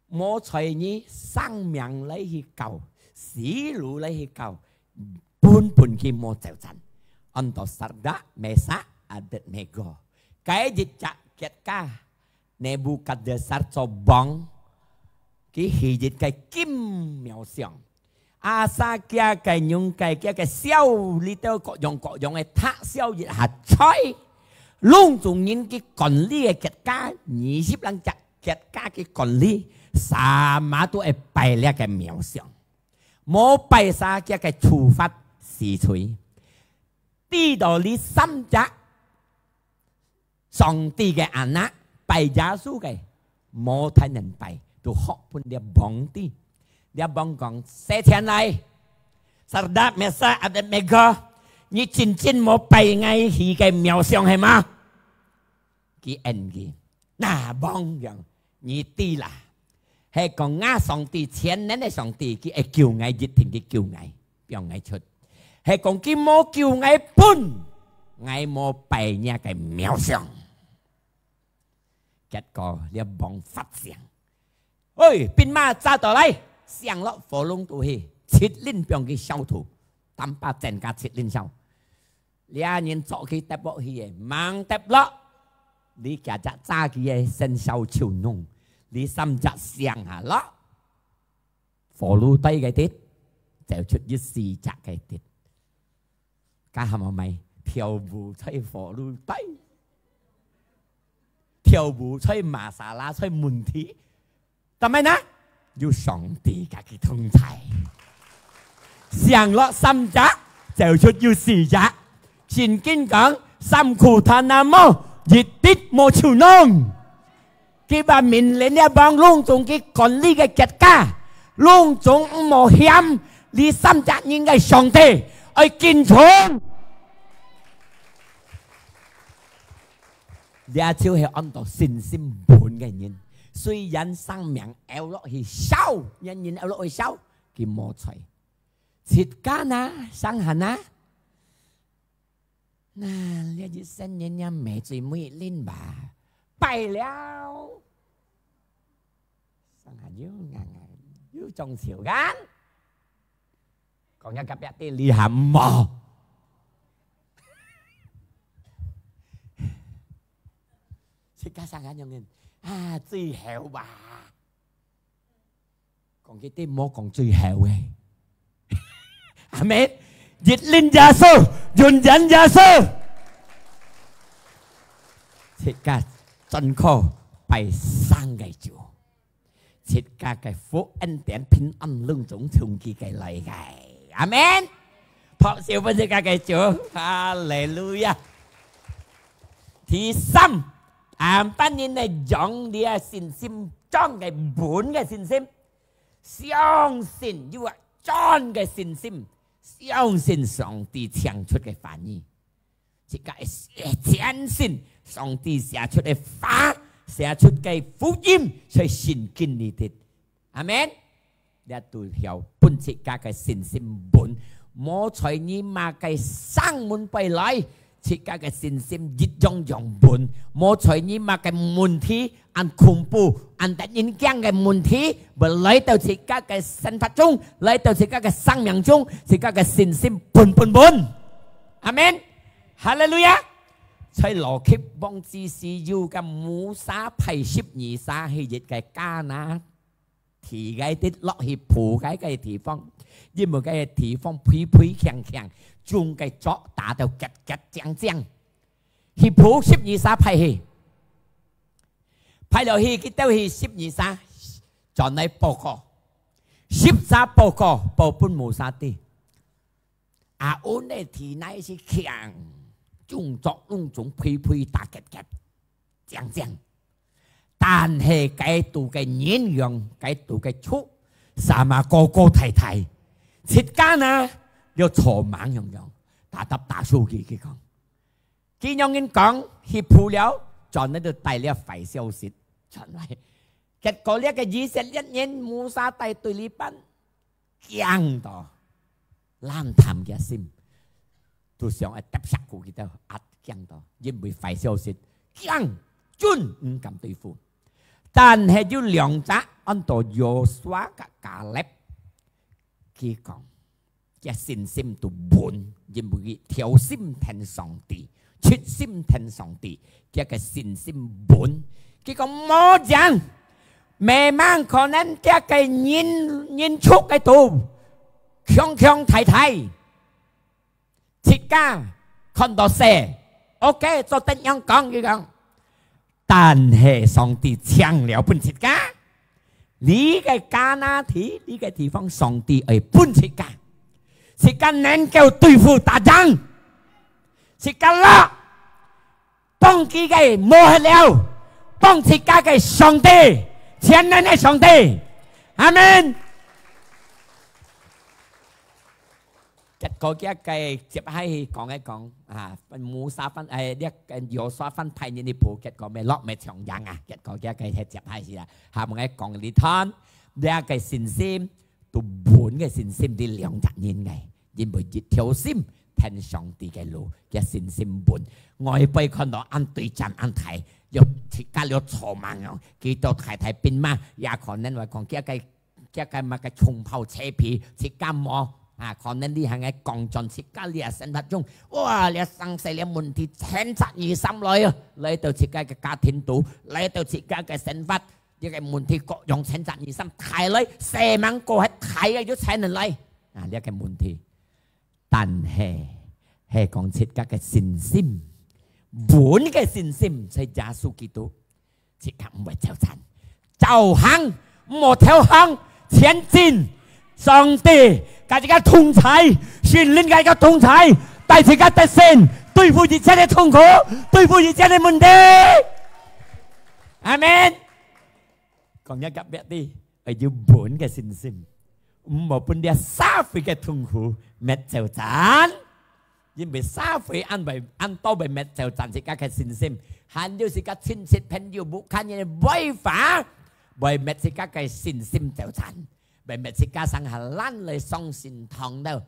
無在你生命來去搞，死路來去搞，本本佢無走散。安到Sadrak、Mesakh、Abednego，該一隻國家，Nebukadnezar做王，佢起一个金廟像， 啊，儕个个用个个个簫裡頭各樣各樣个笛簫一下吹，攏總人去管理个國家，二十零隻國家去管理，sama都愛拜這个廟像，無拜儕个个處罰死罪。知道這三隻 上帝个anak，拜耶穌个，無太能拜，都學分這王知。這王講：「世間來，Sadrak、Mesak、Abednego，你真正無拜𠊎起个廟像係無？」佢應佢：「那王樣，你知啦，係講吾上帝全能个上帝，佢會救𠊎，一定佢救𠊎，放𠊎出。係講佢無救𠊎本，𠊎無拜若个廟像。」結果這王發性：「喂，兵馬抓到來！」上落火籠肚去，七輪放佢燒透，擔把戰甲七輪燒。這人捉佢跌落去个，吂跌落，這幾隻抓佢个先燒臭燶，這三隻剩下落，火爐底个忒，走出一四隻个忒。該下麼个？跳舞在火爐底，跳舞在masala，在問題。但係呢，有上帝佮佢同在。上落三隻，走出有四隻。聖經講，三苦他那麼，一滴無臭燶。佢話命令這幫攏總佢管理个國家，攏總毋好嫌這三隻人个上帝，愛敬重。這就係安到信心穩个人。雖然生命漚落去燒，人人漚落去燒，佢無睬。自家呢，生下呢，那這一生人也沒最美麗吧？拜了，生下又硬硬，又中秋kan。講一個別的厲害無？自家生下樣人啊，最好吧。講佢兜莫講最好个。阿門。一輪耶穌，永遠耶穌。自家專靠拜生个主，自家个福恩典平安攏總從佢个來个。阿門。拍手分自家个主，哈利路亞。第三，啊，半年呢，養你个信心，長个穩个信心。 相信，有啊，真个信心，相信上帝唱出个話語。自家个相信上帝寫出个話，寫出个福音，在聖經裡底。阿門。這都曉分自家个信心穩，莫在你麼个生門背來， 自家个信心一樣樣穩，莫在你麼个問題，恁恐怖、恁得人驚个問題，會來到自家个生活中，來到自家个生命中，自家个信心穩穩穩。阿門。哈利路亞。在羅克王之時，有个Musa派十二儕去一个迦南 地个地落去鋪該个地方，因為該个地方肥肥強強，種个作打到結結靚靚。去鋪十二儕派去，派落去，佢兜去十二儕，轉來報告，十儕報告，報分Musa知。啊，阮个地泥是強，種作攏總肥肥打結結。 靚靚。但係該度个人樣，該度个畜，sama哥哥太太，自家呢，了草蜢樣樣，打打打輸佢，佢講。佢樣人講，去鋪了，轉來就帶了壞消息轉來。結果這个以色列人，Musa帶隊裡班， 驚到，冷淡个心，都想愛踏石牯佢兜，啊，驚到，因為壞消息，驚，準毋敢對付。但係有兩隻，安到Yosua佮Kaleb，佢講，佢信心都穩，因為佢條心跈上帝， 出心跈上帝，佢个信心穩。佢講無影，memang可能佢个人，人畜个肚，強強大大，自家看到細，OK，做得樣講，佢講。 但係上帝搶了分自家，這个迦南地，這个地方上帝愛分自家，自家能夠對付打仗，自家落，當佢个無忒了，幫自家个上帝，全能个上帝。阿門。結果佢个接下去講个講啊，Musa翻，誒，這个約書亞翻派人去補，結果乜落乜重樣啊，結果佢个係接下去啊，下面个講你看，這个信心，都穩个信心，你兩隻人个，因為一條心，跈上帝个路，佢信心穩。外背看到恁對戰恁大，又自家了做夢樣，佢到大大兵馬，也可能會講，佢个 佢个麼个銃炮車皮，自家無啊，可能你還愛講轉自家這生活中，哇，這生死這問題千雜二三來啊，來到自家个家庭肚，來到自家个生活，這个問題各樣千雜二三，大來細吂過，還大个又才能來啊，這个問題。但係，係講自家个信心，穩个信心，在耶穌基督。 自家毋會走散，照行，毋好投降，前進。上帝佮自家同在，聖靈佮自家同在，帶自家得勝，對付一切个痛苦，對付一切个問題。阿門。講一个別个，愛有穩个信心，毋好分這社會个痛苦搣走咱。 因為社會恁會，恁多會搣走咱自家个信心，還有自家親戚朋友、屋下人个話，會搣自家个信心走咱，會搣自家生下咱來上聖堂了。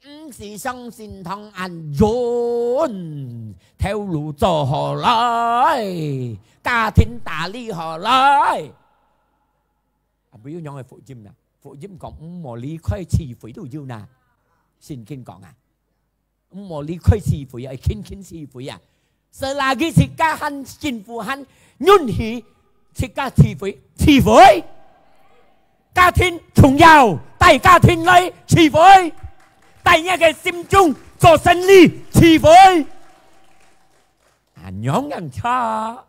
毋使上聖堂恁遠，頭路做好來，家庭打理好來。啊，毋要仰个福音啊，福音講毋好離開聚會都有啦，聖經講啊。 毋好離開聚會啊，勤勤聚會啊。Selagi自家還幸福還允許，自家聚會，聚會。家庭重要，帶家庭來聚會，帶你个心中做生理聚會。啊，仰樣差？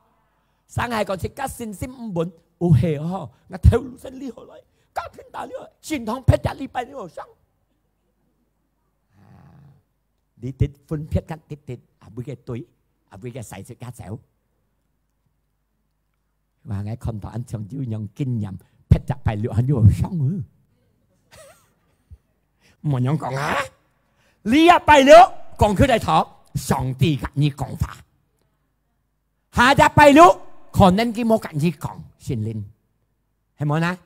上海講自家信心毋穩，哦係哦，𠊎頭路生理好來，家庭打理好，聖堂別隻禮拜六上。啊， 你得分別个得得，啊，會个對，啊，會个使出家走。哇，𠊎看到恁像有樣經驗，別隻拜六還有上哦。莫樣講啊，你也拜六講出來頭，上帝佮你講話。下隻拜六，可能佢無佮你講，聖靈。 係無呢？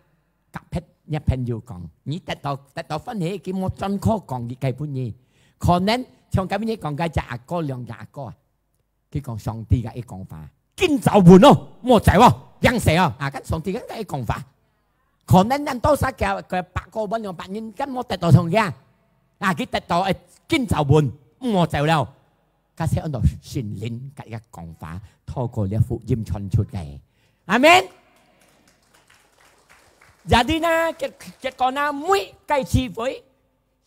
甲別若朋友講，你得到，得到歡喜，佢無專科講佢个分你。可能像甲別人講个隻阿哥，兩隻阿哥啊，佢講上帝个一講法，今朝問哦，莫走哦，領洗哦，啊，跟上帝个一講法。可能恁多儕个，个百個萬兩百人，跟無得到上帝啊，啊，佢得到，誒，今朝問，莫走了。 該係安到聖靈个一个講法，透過這福音傳出个。阿門。Jadi呢，結，結果呢，每个聚會，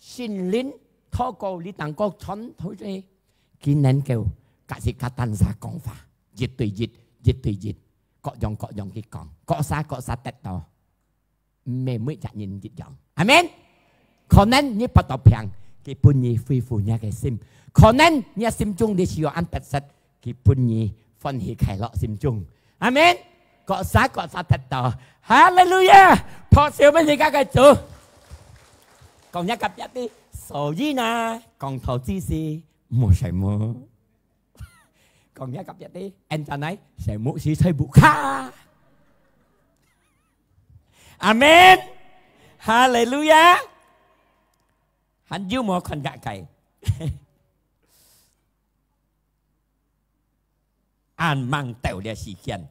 聖靈透過你當个傳道者，佢能夠甲自家單儕講法，一對一，一對一，各樣各樣去講，各儕各儕得到。 毋係每隻人一樣。阿門。可能你發到病，佢分你恢復你个心；可能你个心中你需要恁得失，佢分你歡喜快樂心中。阿門。各儕各儕得到，哈利路亞！拍手分自家个主。講一个別个，所以呢，講到這時，莫睡目。 講一个別个，恁樣呢，睡目時睡目卡。阿門。哈利路亞。還有無看个个？恁猛鬥了時間。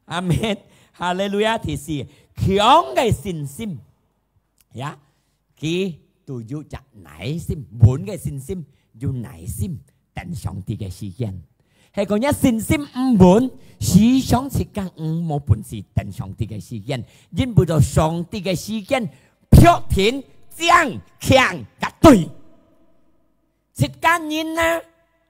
阿門。哈利路亞。第四，強个信心。呀， 佢都有隻耐心，穩个信心，有耐心，等上帝个時間。係講若信心毋穩，時常自家毋無本事等上帝个時間，因為到上帝个時間，必定正強甲對。 自家人呢，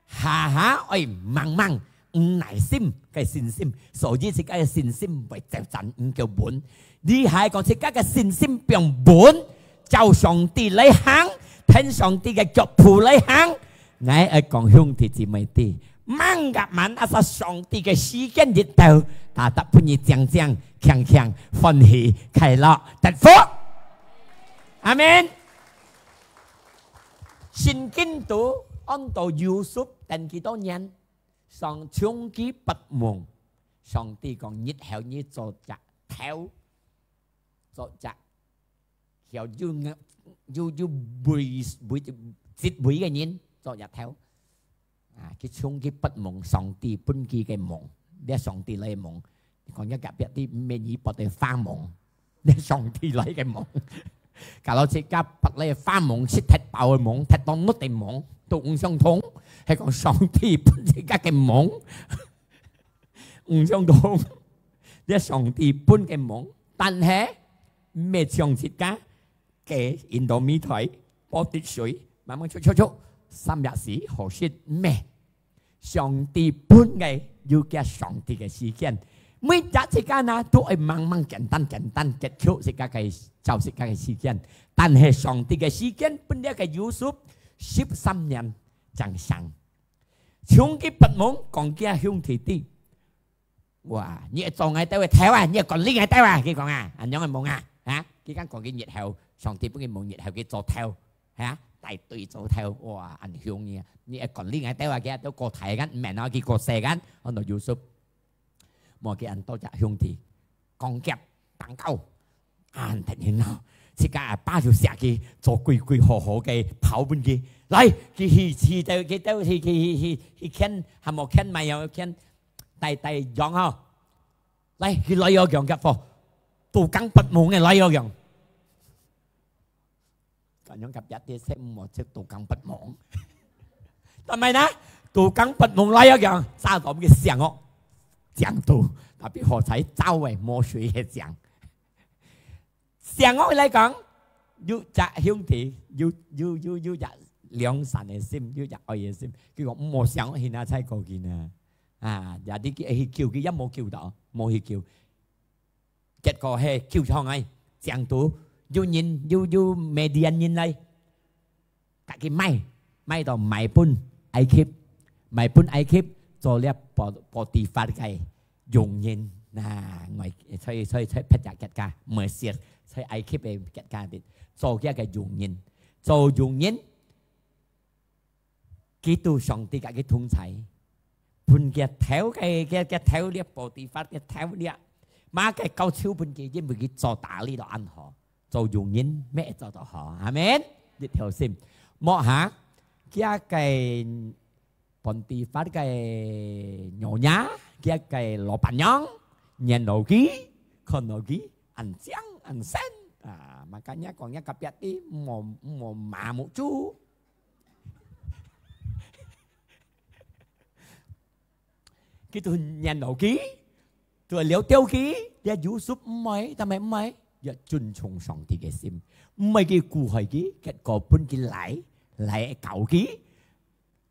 下下愛猛猛，毋耐心个信心，所以自家个信心會走散，毋夠穩。你還講自家个信心放穩，照上帝來行，跈上帝个腳步來行。𠊎愛講兄弟姊妹知，吂个滿，asal上帝个時間一到，tetap分你靚靚、慶慶、歡喜、快樂、得福。阿門。聖經肚安到Yusuf等幾多年，上，從佢發夢，上帝講：「日後你做隻頭，做隻，有，有，有，有位，位，職位个人做隻頭。」啊，佢從佢發夢，上帝分佢个夢，這上帝來个夢。講一隔壁知，毋係你發个發夢，這上帝來个夢。Kalau自家發个發夢，係踢爆个夢，踢到熝个夢，都毋相同。係講上帝分自家个夢，毋相同。這上帝分个夢，但係毋係像自家 雞引到米袋，煲滴水，慢慢出出出，三日時好食咩？上帝分个有佢上帝个時間，每隻時間啊，都愛慢慢簡單簡單結束自家个，照自家个時間。但係上帝个時間分這个Yusuf十三年正成。從佢發夢講佢兄弟知， 哇，你愛做𠊎兜个頭啊，你愛管理𠊎兜啊，佢講啊，恁樣个夢啊，啊，佢講講佢日後，上帝分佢夢日後佢做頭，啊，帶隊做頭，哇，恁凶你啊，你愛管理𠊎兜啊，佢都過大个，毋免啊，佢過細个，安到Yusuf，無佢恁多隻兄弟，講夾，打交，啊，等人咯，自家阿爸就寫佢做貴貴好好个袍分佢，來，佢去，去，去，去，去，去，去，去牽，還無牽，買要牽，帶，帶羊吼。 來，佢來哦，講，佢講，tukang發夢个來哦，講。恁樣隔壁知，切莫切tukang發夢。但係呢，tukang發夢來哦，講，早到佢醒哦，醒到，tapi好彩走个，無水个醒。醒哦來講，有隻兄弟，有，有，有，有隻良善个心，有隻愛个心，佢講，毋好醒哦，現在才過去呢。 啊，也你去，去救佢，也無救到，無去救。結果係救上來，正拄有人，有，有Midian人來，甲佢賣，賣到賣分埃及，賣分埃及，做了波，波提乏个用人。啊，外，所以，所以，所以別隻國家，Mesir，所以埃及个國家的，做佢个用人，做用人。 佢都上帝甲佢同在，分佢頭个，个，个頭了，波提乏个頭了，嘛个高手分佢，因為佢做打理到恁好，做用人乜做到好。阿門。一條心，莫下，佢个波提乏个娘娘，佢个老闆娘，念到佢，看到佢，恁靚恁神啊，makanya講，一个別个，莫，莫麻木住。 佢都念到佢，都了掉佢，這Yusuf毋會，但係毋會，也尊重上帝个心，毋會去苦害佢，結果分佢來，來搞佢，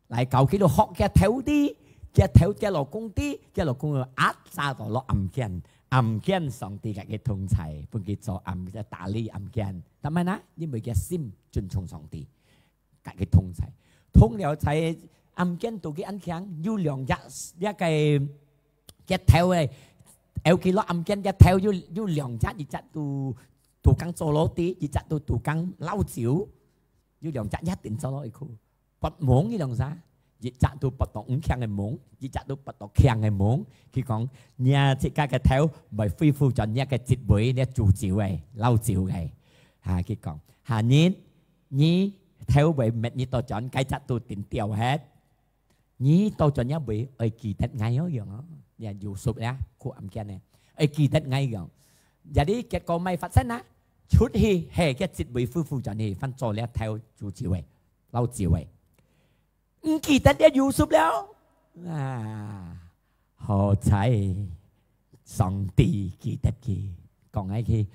來搞佢，就學佢頭啲，佢頭，佢老公啲，佢老公就壓榨到落暗間，暗間上帝甲佢同在，分佢做暗，打理暗間。但係呢，因為佢心尊重上帝。 甲佢同在。同了在暗間肚佢恁強，有兩隻，這个，个頭个，有幾落暗間个頭有，有兩隻，一隻都，都講做老弟，一隻都，都講老酒，有兩隻一定做老一คู่。發夢呢兩儕，一隻都發到毋強个夢，一隻都發到強个夢。佢講，若自家个頭會恢復轉若个職位，若主酒个，老酒个。啊，佢講，下日 你頭會搣你倒轉，該隻都定掉忒。你倒轉也會愛記得𠊎哦樣哦。你看Yusuf呀，苦暗間呢，愛記得𠊎樣。Jadi結果麼个發生啊？出去，嘿，个職位恢復轉去，翻做了頭主酒个，老酒个。 毋記得了Yusuf了。啊，好彩上帝記得佢，講𠊎佢，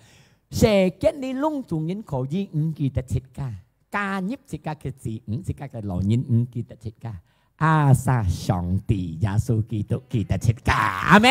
世間裡攏總人可以毋記得自家，加入自家个子女，自家个老人毋記得自家，asal上帝耶穌基督記得自家。阿門。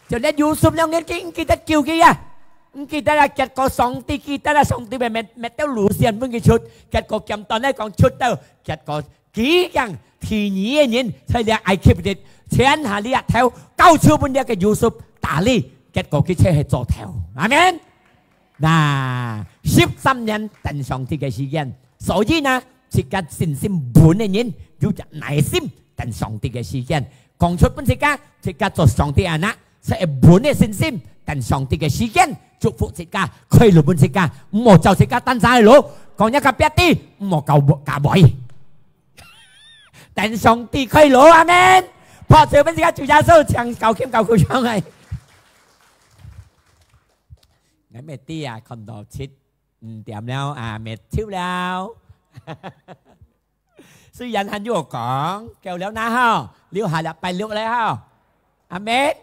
就連Yusuf兩年佢毋記得救佢啊，毋記得啊，結果上帝記得啊，上帝會搣，搣條路線分佢出，結果簡單來講出到，結果佢樣第二个人在這埃及地，全下這頭交出分這个Yusuf打理，結果佢就係做頭。阿門。那十三年等上帝个時間，所以呢，自家信心穩个人有隻耐心等上帝个時間。講出分自家，自家做上帝anak，就係穩个信心等上帝个時間，祝福自家，開路分自家，毋好照自家單儕个路，講一个別地，毋好搞搞歪。等上帝開路，阿門。拍手分自家主耶穌，請搞琴搞鼓上來。𠊎乜知啊，看到七五點了啊，乜走了。雖然還有講，夠了那吼，留下禮拜六了吼。阿門。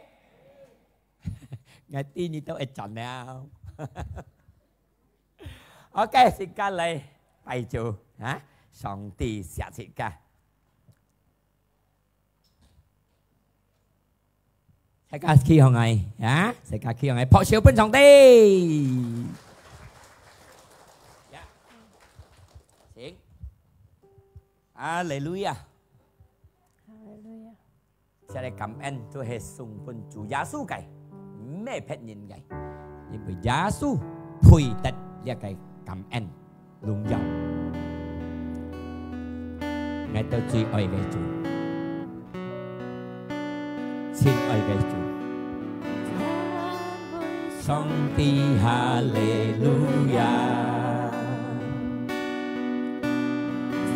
𠊎知你都會轉了。OK，自家來拜主啊，上帝惜自家。大家企起來啊！大家企起來，拍手分上帝！呀，請。哈利路亞！哈利路亞！這个感恩都係送分主耶穌个，毋係別人个，因為耶穌配得這个感恩。 榮耀。𠊎兜最愛个主，親愛个主，讚美上帝，哈利路亞！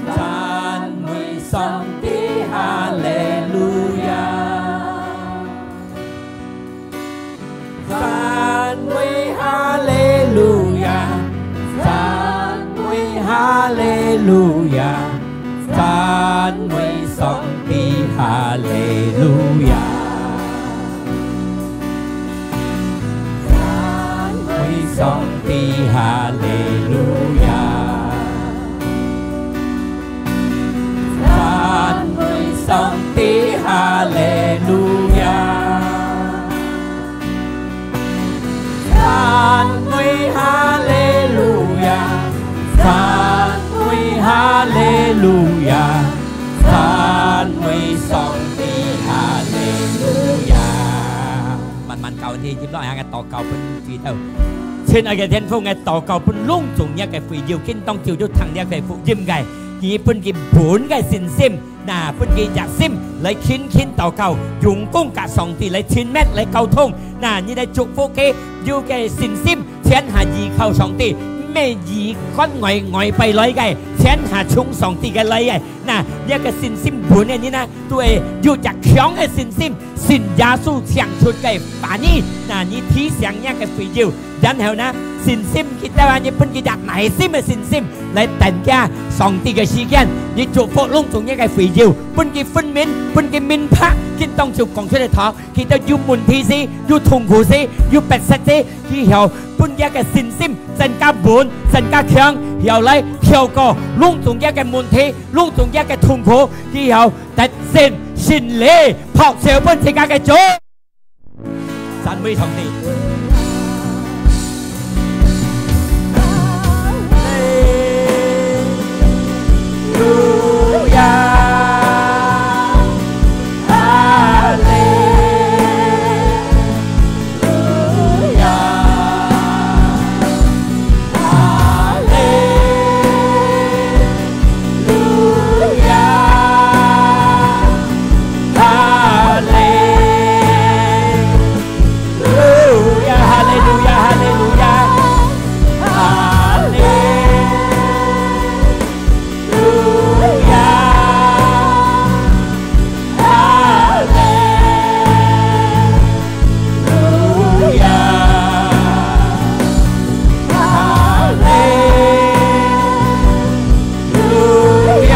讚美上帝，哈利路亞！ 讚美哈利路亞，讚美哈利路亞，讚美上帝哈利路亞，讚美上帝哈利路亞。 讚美上帝，哈利路亞！讚美哈利路亞！讚美哈利路亞！讚美上帝，哈利路亞！ 慢慢教你，今晡日𠊎禱告分祈禱。親愛个天父，𠊎禱告分攏總若个會友，今當晝有聽這个福音个，你分佢穩个信心，那分佢熱心來勤勤禱告，用功佮上帝來親密來溝通。那你來祝福佢有个信心，全下依靠上帝，毋係依靠外，外背來个，全下從上帝个來个。那這个信心穩个人啊，都會有隻強个信心， 信耶穌請出个話語，那你提醒若个會友，然後呢，信心佢兜啊，你分佢兜耐心个信心來等佢上帝个時間，你祝福攏總若个會友，分佢分明，分佢明白，佢當晝講出來頭，佢兜有問題時，有痛苦時，有迫切時，佢曉分若个信心增加穩，增加強，曉來跳過攏總若个問題，攏總若个痛苦，佢曉 得勝勝利，拍手分自家个主。讚美上帝。哈利路亞，哈利 路亞，哈利路亞，哈利路亞，哈利路亞，哈利路亞，哈利 路亞，哈利路亞，哈利路亞，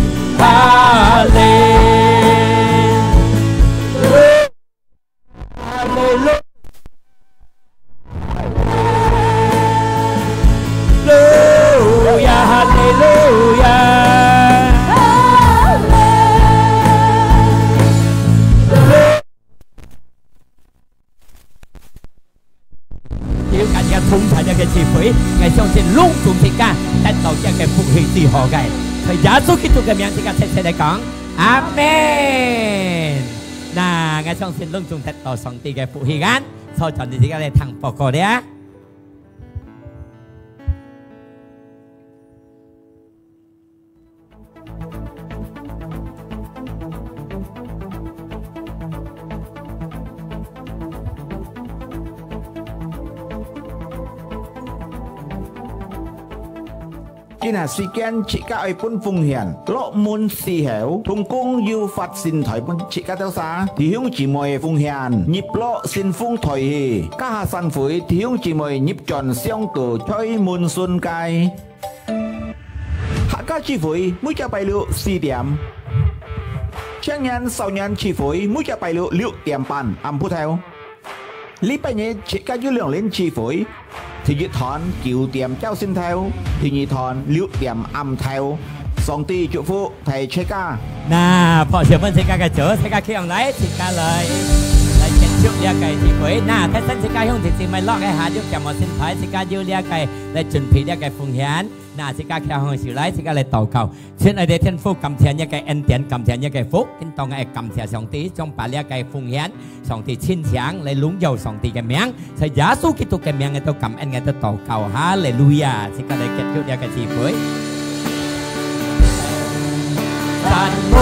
哈利路 哈利路，路亞，哈利路亞。求感謝同在這个聚會，𠊎相信攏總自家得到這个福氣最好个。在耶穌基督个名，自家齊齊來講，阿門。那，𠊎相信攏總得到上帝个福氣，恁，坐轉你自家來聽報告了。 今下時間自家愛分奉獻，落門時候，同工有發信袋分自家兜儕，弟兄姊妹奉獻，入落信封袋去，加下散會，弟兄姊妹入轉箱肚，在門脣該。 客家聚會每隻拜六四點，青年少年聚會每隻拜六六點半暗晡頭。禮拜日自家有兩輪聚會，第一堂九點朝晨頭，第二堂六點暗頭。上帝祝福大自家。那，拍手分自家个主，自家企䟘來，自家來，來結束這个聚會。那，大聲自家向弟兄姊妹落一下，有感冒心態，自家有這个來準備這个奉獻。 那自家企䟘手來，自家來禱告。親愛的天父，感謝你个恩典，感謝你个福，今當愛感謝上帝，將把這个奉獻，上帝親像來榮耀上帝个名，在耶穌基督个名，𠊎兜感恩，𠊎兜禱告，哈利路亞！自家來結束這个聚會。讚美。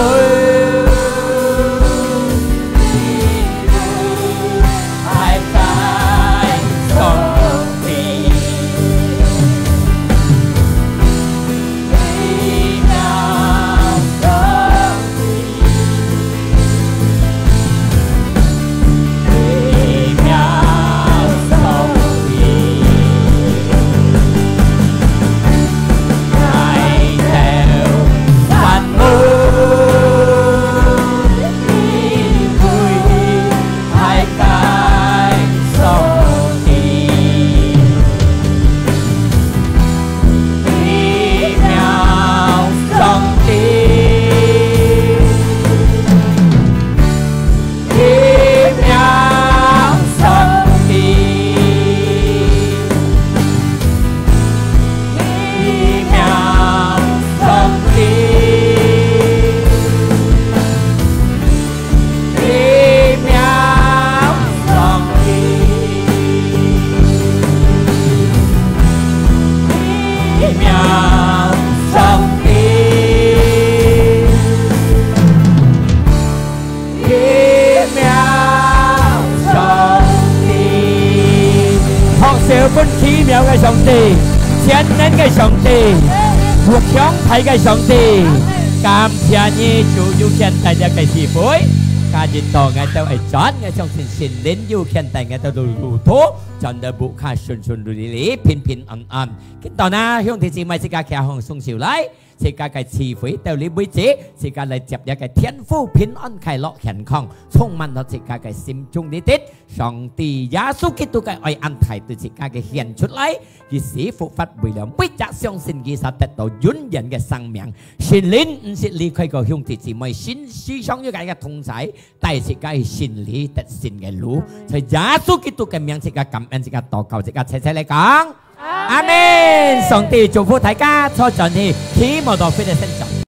拍手分奇妙个上帝，全能个上帝，有強大个上帝。感謝你，主有牽帶這个聚會。今日到𠊎兜愛轉，𠊎相信聖靈有牽帶𠊎兜个路途，轉到屋下順順利利，平平安安。今到那，兄弟姊妹，自家企䟘雙手來。 自家个聚會到這為止，自家來接這个天父平安、快樂、健康，充滿到自家个心中裡底。上帝耶穌基督个愛恁大對自家个顯出來，佢死復活為了每隻相信佢儕得到永遠个生命。聖靈毋識離開過兄弟姊妹，時時常有佢个同在，帶自家去勝利得勝个路。在耶穌基督个名，自家感恩，自家禱告，自家齊齊來講。 阿門。上帝祝福大家，坐轉去，祈禱到非常成長。